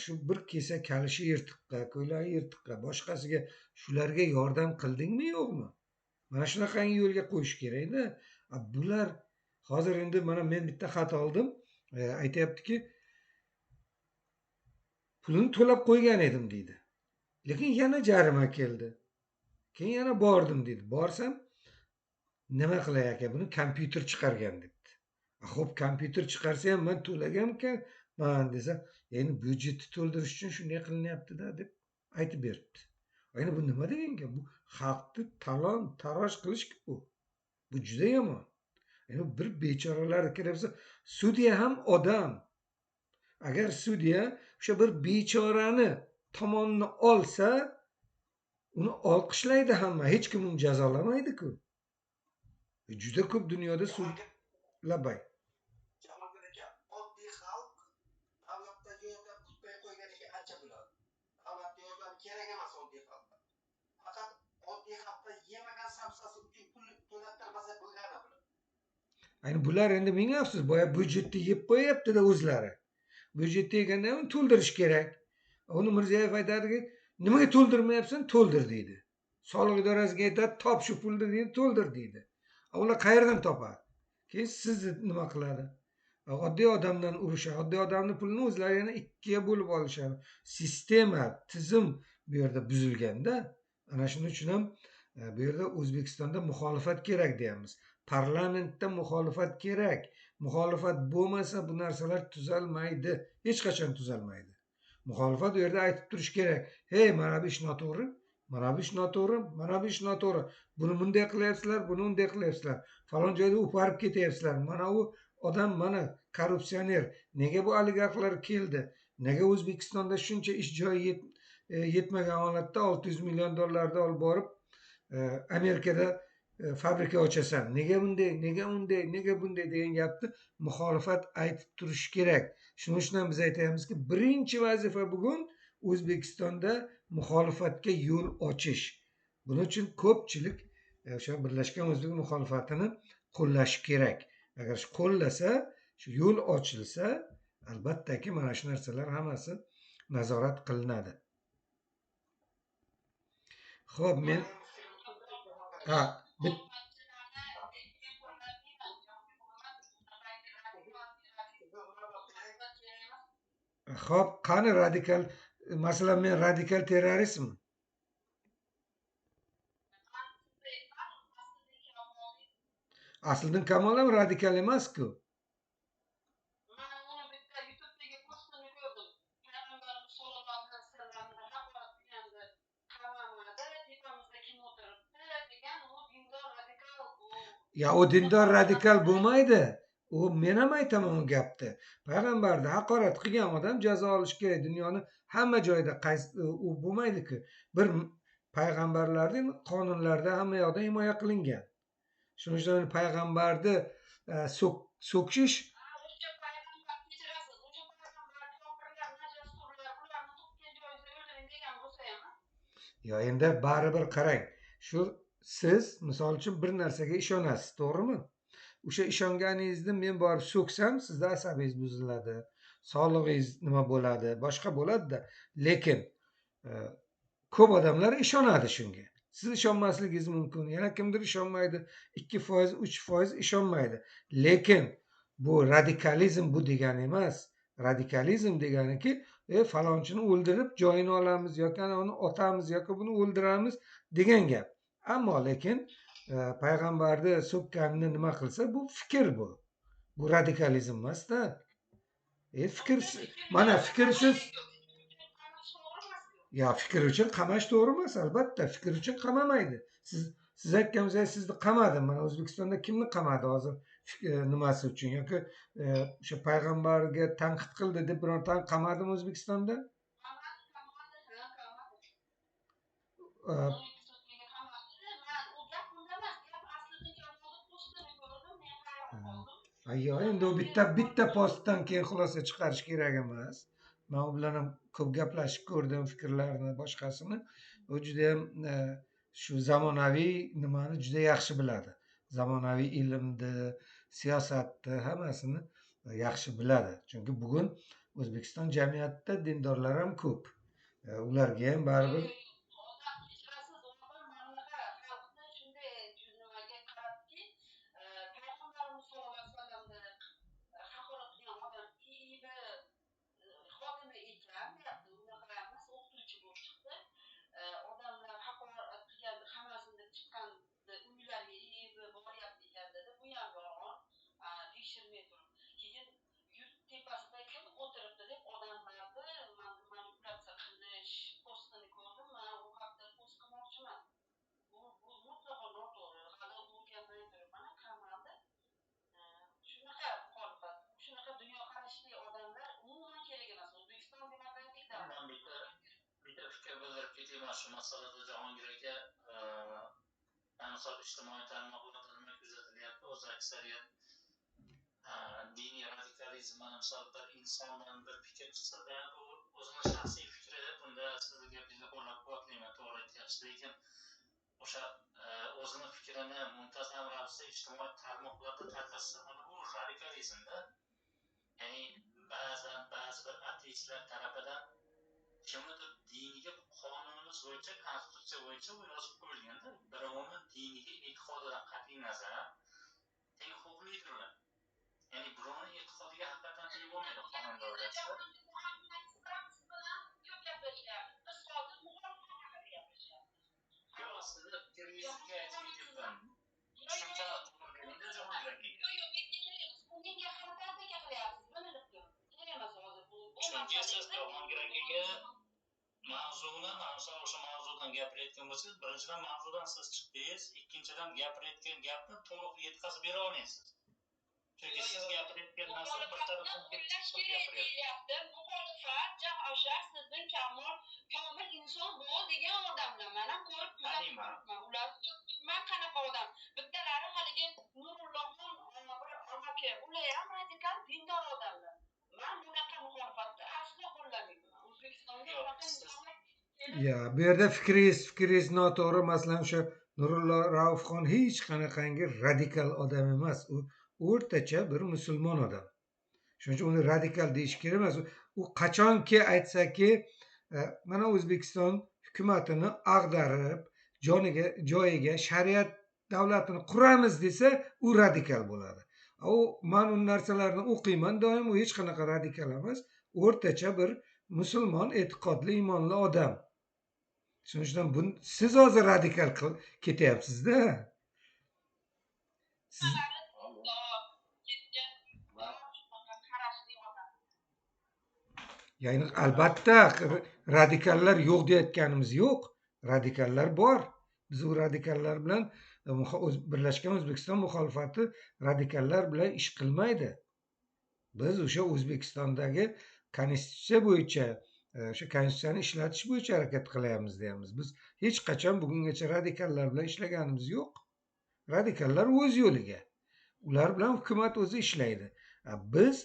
Shu bir kesa kalishi yirtiqqa, ko'ylagi yirtiqqa, boshqasiga, shularga yordam qildingmi, yo'qmi? Mana shunaqangi yo'lga qo'yish kerakda. Bular hozir endi mana men bitta xat oldim, aytayaptiki, pulini to'lab qo'ygan edim deydi. Lekin yana jarima keldi. Keyin yana bordim deydi. Borsam, nima qilay aka, buni kompyuter chiqargan debdi. Xo'p, kompyuter chiqarsa ham men to'laganman desa, endi byudjetni to'ldirish uchun shunday qilinyapti-da deb aytib beribdi. Endi bu nima degan gap? Bu xalqni talon-taroj qilish bu. Bu juda yomon. Endi bir bechoralar kiribsa, sudya ham odam. Agar sudya o'sha bir bechorani tomonini olsa, uni olqishlaydi hamma, hech kim uni jazolamaydi-ku. Juda ko'p dunyoda sud labay. Jamoliddin aka, oddiy xalq davlatdagi yordam kutmay qo'yganiga ancha bo'ladi. Davlatga yordam kerak emas oddiy xalqqa. Faqat oddiy xalqqa yemagan samsasi uchun pul to'lattirmasa bo'lgani bular. Ayni bular endi ming afsus, boya byudjetni yeb qo'yapti-da o'zlari. Byudjetni yeganda uni to'ldirish kerak. Uni Mirziyoyev aytadiki, nimaga to'ldirmayapsan, to'ldir deydi. Soliq idorasiga aytadi, top shu pulni deydi, to'ldir deydi. Ular qayerdan topadi? Keyin sizni nima qiladi? Oddiy odamdan urushadi. Oddiy odamning pulini o'zlari yana ikkiga bo'lib olishadi. Sistema, tizim bu yerda buzilganda, ana shuning uchun ham bu yerda O'zbekistonda muxolifat kerak deyamiz. Parlamentda muxolifat kerak. Muxolifat bo'lmasa bu narsalar tuzalmaydi. Hech qachon tuzalmaydi. Muxolifat u yerda aytib turish kerak. Hey, mana bu ish noto'g'ri, mana bu ish noto'g'ri, mana bu ish noto'g'ri. Buni bunday qilyapsizlar, buni unday qilyapsizlar. Falon joyda o'parib ketyapsizlar. Mana u odam mana korrupsioner. Nega bu oligarxlar keldi? Nega O'zbekistonda shuncha ish joyi yetmagan holatda 600 million dollarni olib borib Amerikada fabrika ochasan? Nega bunday, nega unday, nega bunday degan gapni muxolifat aytib turishi kerak. Shuning uchun ham biz aytayapmizki, birinchi vazifa bugun O'zbekistonda muxolifatga yo'l ochish. Buning uchun ko'pchilik o'sha Birlashgan O'zbek muxolifatini qo'llashi kerak. Agar shu qo'llasa, shu yo'l ochilsa, albattaki mana shu narsalar hammasi nazorat qilinadi. Xo'p, men ha, xo'p, qani radikal, masalan, men radikal terroristmi? Asliddin Kamol ham radikal emas-ku. Mana uni bitta YouTube'dagi postini ko'rdim. Payg'ambarimiz sollallohu alayhi vasallamni haqorat qilganda qamamadi, tepamizda kim o'tiribdi degan, u dindor radikal. Ya u dindor radikal bo'lmaydi. U men ham aytaman u gapni. Payg'ambarni haqorat qilgan odam jazo olishi kerak. Dunyoni hamma joyida qaysi u bo'lmaydi-ku. Bir Payg'ambarlarning qonunlarida hamma yoqda himoya qilingan. Shuning uchun payg'ambarni so'kish yo endi baribir qarang, shu siz misol uchun bir narsaga ishonasiz, to'g'rimi? O'sha ishonganingizni men borib so'ksam, sizda asabingiz buziladi, sog'lig'ingiz nima bo'ladi, boshqa bo'ladi-da. Lekin ko'p odamlar ishonadi shunga. Siz ishonmasligingiz mumkin, yana kimdir ishonmaydi, 2%, 3% ishonmaydi. Lekin bu radikalizm bu degani emas. Radikalizm deganiki, falonchini o'ldirib joyini olamiz yoki uni otamiz yoki buni o'ldiramiz degan gap. Ammo lekin payg'ambarni so'kkanini nima qilsa, bu fikr bu. Bu radikalizm emas-da. Fikr, mana fikrsiz ya fikr uchun qamash to'g'ri emas, albatta. Fikr uchun qamamaydi. Siz aytganingizdek, sizni qamadim. Mana O'zbekistonda kimni qamadi hozir nimasi uchun yoki o'sha payg'ambarga tanqid qildi deb birontani qamadimi O'zbekistonda? Yo'q, endi u bitta postdan keyin xulosa chiqarish kerak emas. Men u bilan ham ko'p gaplashib ko'rdim, fikrlarini, boshqasini. U juda ham shu zamonaviy nimani juda yaxshi biladi. Zamonaviy ilmni, siyosatni hammasini yaxshi biladi. Chunki bugun O'zbekiston jamiyatida dindorlar ham ko'p. Ularga ham baribir shu masalada Jahongir aka, misol ijtimoiy tarmoqlarda nima kuzatilyapti, o'zi aksariyat diniy radikalizm, mana misol bir insondan bir fikr chiqsa, u o'zini shaxsiy fikri, bunda sizni gapingizni qo'llab-quvvatlayman, to'g'ri aytyapsiz, lekin o'sha o'zini fikrini muntazam ravishda ijtimoiy tarmoqlarda tarqatsa, mana bu radikalizmda. Ya'ni ba'zan ba'zi bir ateistlar tarafidan kimnidir diniga qonunimiz bo'yicha, konstitutsiya bo'yicha u yozib qo'yilganda, birovni diniga e'tiqodidan qat'iy nazar teng huquqlidirlar. Ya'ni birovni e'tiqodiga haqiqatan teng bo'lmaydi qonun doirasida. Yo'q, sizni fikringizga aytib ketyapman. Tushunchani to'g'ri beringda, Jahongir aka. Chunki siz Jahongir akaga mavzuni, misol o'sha mavzudan gapirayotgan bo'lsangiz, birinchidan mavzudan siz chiqdingiz, ikkinchidan gapirayotgan gapni to'liq yetkazib bera olmaysiz. Chunki siz gapirayotgan narsa bir tarafdan kelib chiqib gapiryapti. Muxolifat o'sha sizning komil inson bo'l degan odamlar. Men ham ko'rib turibman. Ular man qanaqa odam? Bittalari haligi Nurullohxon bir aka, ular ham radikal dindor odamlar. Men bunaqa muxolifatni aslo qo'llamayman. O'zbekistonga bunaqa insonlar. Ya, bu yerda fikringiz noto'g'ri. Masalan, o'sha Nurullo Raufxon hech qanaqangi radikal odam emas. U o'rtacha bir musulmon odam. Shuning uchun uni radikal deyish kerak emas. U qachonki aytsaki, mana O'zbekiston hukumatini ag'darib, joniga joyiga shariat davlatini quramiz desa, u radikal bo'ladi. U men u narsalarni o'qiyman doim, u hech qanaqa radikal emas, o'rtacha bir musulmon, e'tiqodli, iymonli odam. Shuning uchun siz hozir radikal ketyapsiz-da. Siz ya'ni albatta radikallar yo'q deyotganimiz yo'q. Radikallar bor. Biz u radikallar bilan Birlashgan O'zbekiston muxolifati radikallar bilan ish qilmaydi. Biz o'sha O'zbekistondagi konstitutsiya bo'yicha o'sha konstitutsiyani ishlatish bo'yicha harakat qilyapmiz deyapmiz. Biz hech qachon bugungacha radikallar bilan ishlaganimiz yo'q. Radikallar o'z yo'liga, ular bilan hukumat o'zi ishlaydi. Biz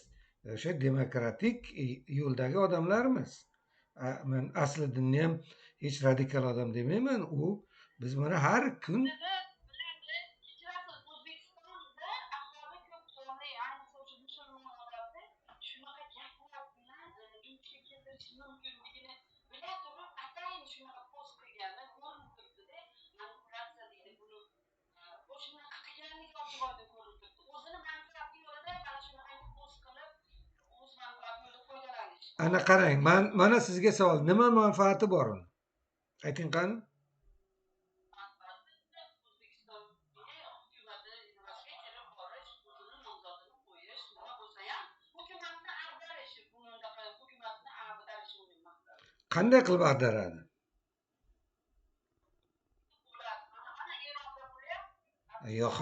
o'sha demokratik yo'ldagi odamlarmiz. Men Asliddinni ham hech radikal odam demayman. U biz mana har kun O'zbekistonda aholi ko'p sonli, ayniqsa o'sha musulmonlarda shunaqa gaplar bilan inchga keltirish mumkinligini bila turib, atayin shunaqa post qilgani ko'rinib turibdi-da. Manipulyatsiya deydi buni. O'shanaqa qilganligi ochiq-oydin ko'rinib turibdi. O'zini manfaati yo'lida mana shunaqangi post qilib, o'z manfaati yo'lida foydalanish. Ana qarang, mana sizga savol, nima manfaati bor uni? Ayting qani? O'zbekistonga hukumati nimasiga kirib borish, o'zini nomzodini qo'yish, nima bo'lsa ham hukumatni ag'darish, bunaqa hukumatni ag'darish uning maqsadi. Qanday qilib ag'daradi? Mana Eronda bo'lyapti. Yo'q,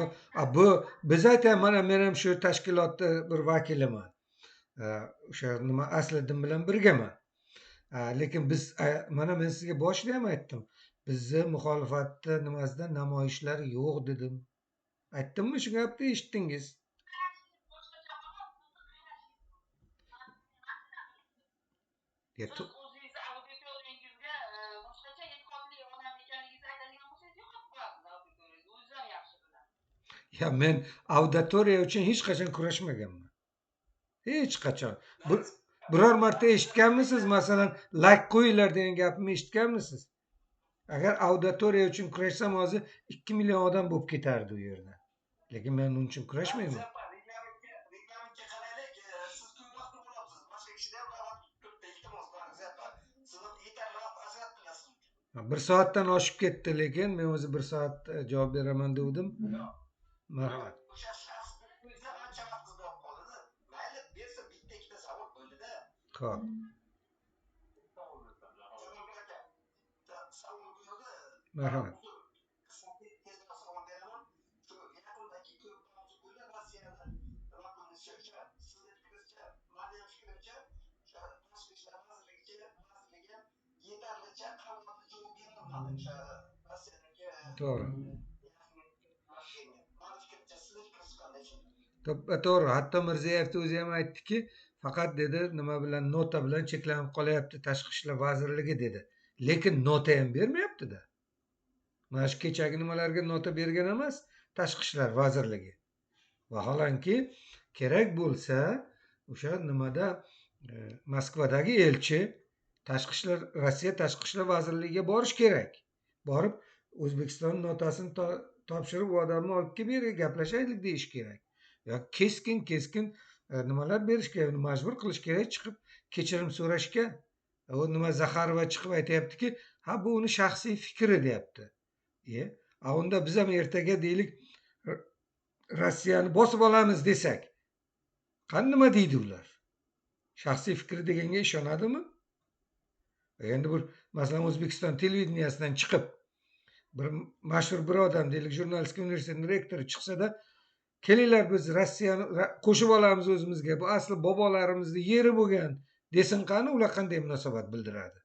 bu biz aytyapman, mana men ham shu tashkilotda bir vakiliman. O'sha nima Asliddin bilan birgaman. Lekin biz mana men sizga boshida ham aytdim. Bizni muxolifatni nimasida namoyishlar yo'q dedim. Aytdimmi shu gapni, eshitdingiz? Siz o'zingizni auditoriyangizga boshqacha e'tiqodli odam ekanligingizni aytadigan bo'lsangiz, yo'qotib qo'yasiz auditoriyangizni. O'zingiz ham yaxshi bilasiz. Ya men auditoriya uchun hech qachon kurashmaganman. Hech qachon. Biror marta eshitganmisiz, masalan, like qo'yinglar degan gapimni eshitganmisiz? Agar auditoriya uchun kurashsam hozir 2 million odam bo'lib ketardi u yerda. Lekin men uning uchun kurashmayman. Reglamentga qaraylik, siz ko'p vaqtni bo'lyapsiz. Boshqa kishida ham vaqt turibdi, iltimos, Ziyapar. Siz yetarli vaqt ajratdingiz. 1 soatdan oshib ketdi, lekin men o'zi 1 soat javob beraman degandim. Marhamat. O'sha shaxsni o'zi ancha vaqtingiz bo'lib qoldi. Mayli, bersa bitta ikkita savol bo'ldi-da. Xo'p. Savol bo'ldi. Marhamat. Tezroq savol beraman. Shu yaqindagi ko'p mavzu bo'lgan Rossiyada nima qilinishi, o'sha sizni fikringizcha, mani ham fikrimcha, o'sha Tashqi ishlar vazirligi yetarlicha qanoatli javob berolmadi o'sha Rossiyadagi. To'g'ri. Mani fikrimcha, sizni fikringiz qanday shunda? To'g'ri, hatto Mirziyoyevni o'zi ham aytdiki, faqat dedi, nima bilan, nota bilan cheklanib qolyapti Tashqi ishlar vazirligi dedi. Lekin nota ham bermayapti-da. Mana shu kechagi nimalarga nota bergan emas Tashqi ishlar vazirligi. Vaholanki kerak bo'lsa o'sha nimada Moskvadagi elchi Tashqi ishlar, Rossiya Tashqi ishlar vazirligiga borish kerak. Borib O'zbekiston notasini topshirib, u odamni olib kelib bu yerga gaplashaylik deyish kerak. Yo keskin nimalar berish kerak, uni majbur qilish kerak chiqib kechirim so'rashga. U nima Zaxarova chiqib aytayaptiki, ha bu uni shaxsiy fikri deyapti. Unda biz ham ertaga deylik Rossiyani bosib olamiz desak, qani nima deydi ular? Shaxsiy fikri deganga ishonadimi? Endi bir masalan O'zbekiston televideniyasidan chiqib bir mashhur bir odam deylik jurnalistika universitetining rektori chiqsa-da, kelinglar biz Rossiyani qo'shib olamiz o'zimizga, bu asli bobolarimizni yeri bo'lgan desin, qani ular qanday munosabat bildiradi?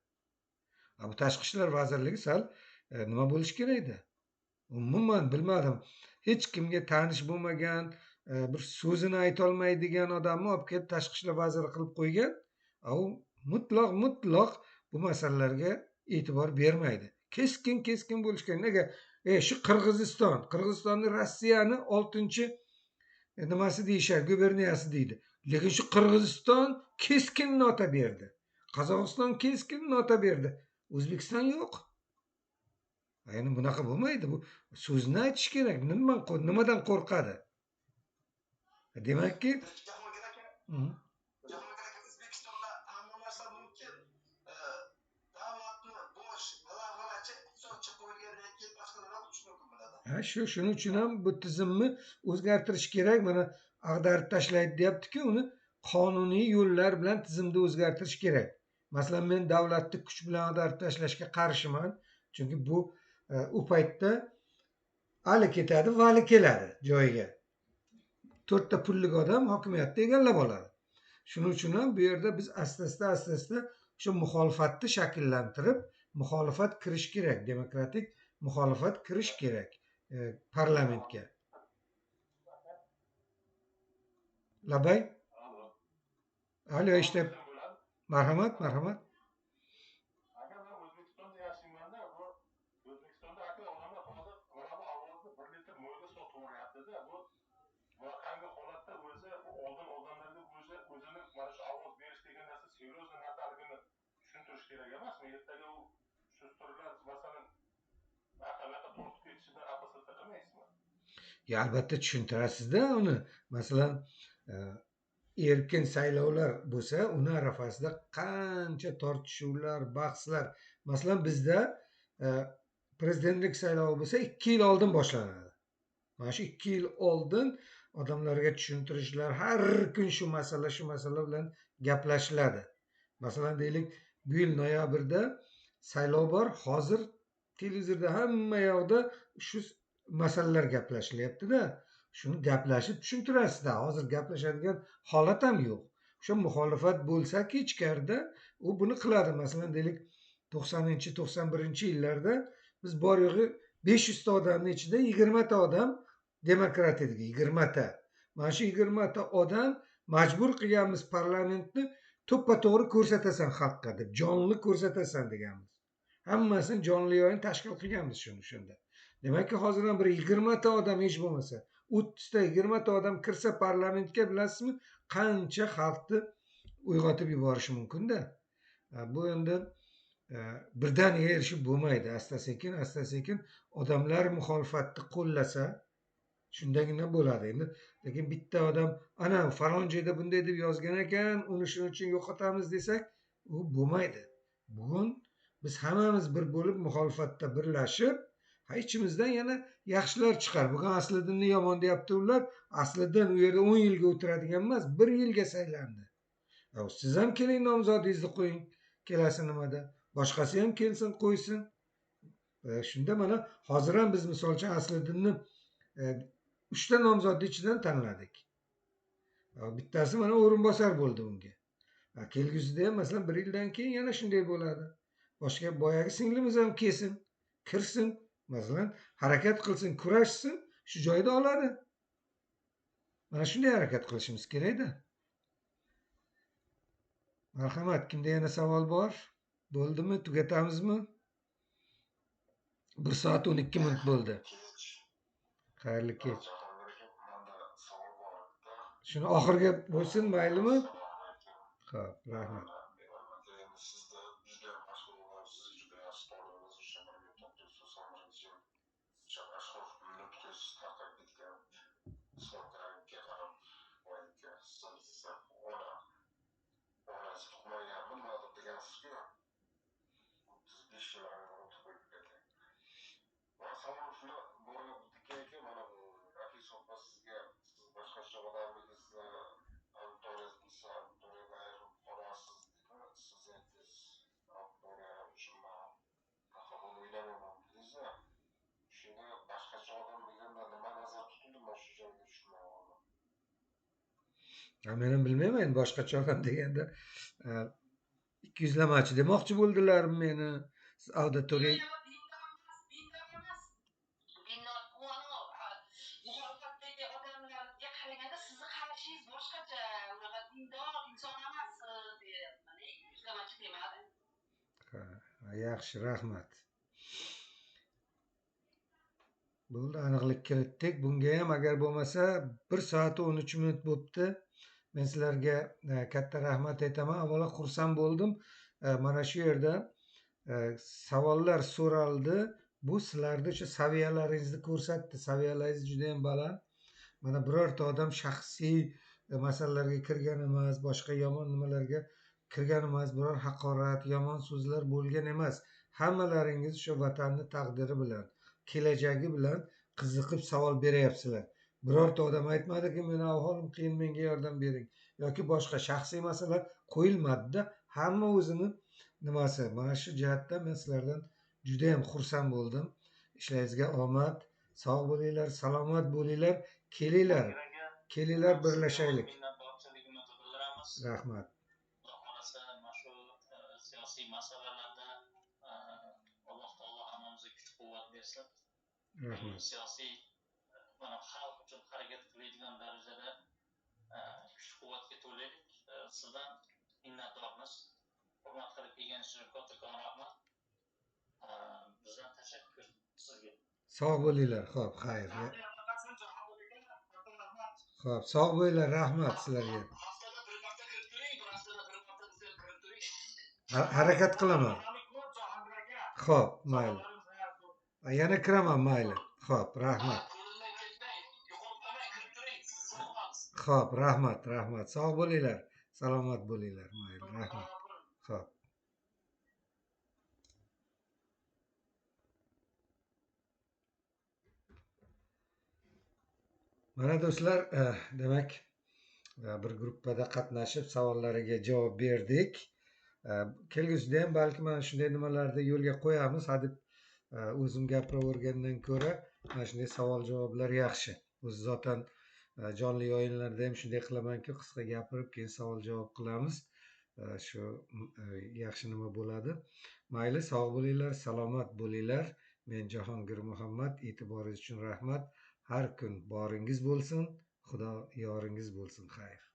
Bu Tashqi ishlar vazirligi sal nima bo'lish kerak-da? Umuman bilmadim. Hech kimga tanish bo'lmagan, bir so'zini ayta olmaydigan odamni olib kelib Tashqi ishlar vaziri qilib qo'ygan. U mutlaq bu masalalarga e'tibor bermaydi. Keskin bo'lish kerak. Nega? Shu Qirg'izistonni Rossiyani 6-chi nimasi deyishadi, guberniyasi deydi. Lekin shu Qirg'iziston keskin nota berdi. Qozog'iston keskin nota berdi. O'zbekiston yo'q. Ya'ni bunaqa bo'lmaydi. Bu so'zni aytish kerak. Nimadan qo'rqadi? Demakki, Jahongir aka, O'zbekistonda hamma narsa mumkin. Davlatni bosh g'alag'alachi iqtisodchi qo'yilgandan keyin boshqa nima qilish mumkin bo'ladi? Ha, shuning uchun ham bu tizimni o'zgartirish kerak. Mana ag'darib tashlaydi deyapti-ku, uni qonuniy yo'llar bilan tizimni o'zgartirish kerak. Masalan, men davlatni kuch bilan ag'darib tashlashga qarshiman. Chunki bu u paytda ali ketadi, vali keladi joyiga. 4 ta pullik odam hokimiyatni egallab oladi. Shuning uchun ham bu yerda biz asta-asta O'sha muxolifatni shakllantirib, muxolifat kirish kerak, demokratik muxolifat kirish kerak parlamentga. Labay. Alo, ishlab. Marhamat, marhamat. Aka, men O'zbekistonda yashayman-da, bu O'zbekistonda aka odamlar hozir mana bu ovozni 1 litr moyga sotib yuboryapti-da. Bu bunaqangi holatda o'zi oldin odamlarga o'zi o'zini mana shu ovoz berish degan narsa серьезный narsaligini tushuntirish kerak emasmi? Ertaga u shustirlar masalan aqalaqa tortib ketishidan опасаться qilmaysizmi? Ya albatta tushuntirasiz-da uni. Masalan, erkin saylovlar bo'lsa, uni arafasida qancha tortishuvlar, bahslar. Masalan, bizda prezidentlik saylovi bo'lsa 2 yil oldin boshlanadi. Mana shu 2 yil oldin odamlarga tushuntirishlar, har kun shu masala, shu masala bilan gaplashiladi. Masalan, deylik, bu yil noyabrda saylov bor, hozir televizorda hamma yoqda shu masalalar gaplashilyapti-da. Shuni gaplashib tushuntirasizda. Hozir gaplashadigan holat ham yo'q. O'sha muxolifat bo'lsa-ki ichkarida u buni qiladi. Masalan, deylik, 90-91-yillarda biz bor yo'g'i 500 ta odamning ichida 20 ta odam demokrat edik, 20 ta. Mana shu 20 ta odam majbur qilganmiz parlamentni to'ppa-to'g'ri ko'rsatasan xalqqa deb, jonli ko'rsatasan deganmiz. Hammasini jonli yoyin tashkil qilganmiz shuni o'shanda. Demakki, hozir ham bir 20 ta odam hech bo'lmasa 30 ta 20 ta odam kirsa parlamentga, bilasizmi, qancha xalqni uyg'otib yuborishi mumkin-da. Bu endi birdaniga erishib bo'lmaydi. Asta-sekin, asta-sekin odamlar muxolifatni qo'llasa shundagina bo'ladi. Endi lekin bitta odam ana falon joyda bunday deb yozgan ekan, uni shuning uchun yo'qotamiz desak, u bo'lmaydi. Bugun biz hammamiz bir bo'lib muxolifatda birlashib, ha, ichimizdan yana yaxshilar chiqar. Bugun Asliddinni yomon deyapti ular. Asliddin u yerda 10 yilga o'tiradigan emas, 1 yilga saylandi. Siz ham keling, nomzodingizni qo'ying, kelasi nimada. Boshqasi ham kelsin, qo'ysin. Shunda mana hozir ham biz misol uchun Asliddinni 3 ta nomzodni ichidan tanladik. Bittasi mana o'rinbosar bo'ldi unga. Kelgusida ham masalan 1 yildan keyin yana shunday bo'ladi. Boshqa boyagi singlimiz ham kelsin, kirsin, masalan, harakat qilsin, kurashsin, shu joyda oladi. Mana shunday harakat qilishimiz kerak-da. Marhamat, kimda yana savol bor? Bo'ldimi? Tugatamizmi? 1 soat 12 minut bo'ldi. Xayrli kech. Shuni oxirgi bo'lsin, maylimi? Xo'p, rahmat. Men ham bilmayman, endi boshqacha odam deganda ikkiyuzlamachi demoqchi bo'ldilar meni. Siz auditoriya muxolifatdagi odamlarga qaraganda sizni qarashingiz boshqacha, unaqa dindor inson emassiz deyapman. Ikkiyuzlamachi demadim. Ha, yaxshi, rahmat. Bo'ldi, aniqlik kiritdik. Bunga ham agar bo'lmasa 1 soat 13 minut bo'pti. Men sizlarga katta rahmat aytaman. Avvalo xursand bo'ldim. Mana shu yerda savollar so'raldi. Bu sizlarni o'sha saviyalaringizni ko'rsatdi. Saviyalaringiz juda ham baland. Mana birorta odam shaxsiy masalalarga kirgan emas, boshqa yomon nimalarga kirgan emas, biror haqorat, yomon so'zlar bo'lgan emas. Hammalaringiz o'sha vatanni taqdiri bilan, kelajagi bilan qiziqib savol beryapsizlar. Birorta odam aytmadiki, meni ahvolim qiyin, menga yordam bering yoki boshqa shaxsiy masala qo'yilmadi-da. Hamma o'zini nimasi. Mana shu jihatdan men sizlardan juda ham xursand bo'ldim. Ishlaringizga omad, sog' bo'linglar, salomat bo'linglar, kelinglar. Kelinglar, birlashaylik. Minnatdorchiligimizni bildiramiz. Rahmat. Xudo xolasa mana shu siyosiy siyosiy masalalarda Alloh taolo hammamizga kuch quvvat bersin. Rahmat. Siyosiy mana xalq uchun harakat qiladigan darajada kuch quvvatga to'laylik. Sizdan minnatdormiz. Hurmat qilib kelganingiz uchun kattakon rahmat. Bizdan tashakkur sizga. Sog' bo'linglar. Xo'p, xayr. Xo'p, sog' bo'linglar, rahmat sizlarga. Haftada bir marta kirib turing, bir haftada bir marta bizga kirib turing. Harakat qilaman. Xo'p, mayli. Yana kiraman, mayli. Xo'p, rahmat. Ko'rinmay ketmang, yo'qolib qolmang, kirib turing, sizni sog'inamiz. Xo'p, rahmat, rahmat. Sog' bo'linglar, salomat bo'linglar. Mayli, rahmat. Xo'p. Mana do'stlar, demak, bir gruppada qatnashib savollariga javob berdik. Kelgusida ham balki mana shunday nimalarni yo'lga qo'yamiz. Hadeb o'zim gapiravergandan ko'ra mana shunday savol javoblar yaxshi. O'zi zotan jonli yoyinlarda ham shunday qilamanki, qisqa gapirib keyin savol javob qilamiz. Shu yaxshi nima bo'ladi. Mayli, sog' bo'linglar, salomat bo'linglar. Men Jahongir Muhammad, e'tiboringiz uchun rahmat. Har kun boringiz bo'lsin, Xudo yoringiz bo'lsin. Xayr.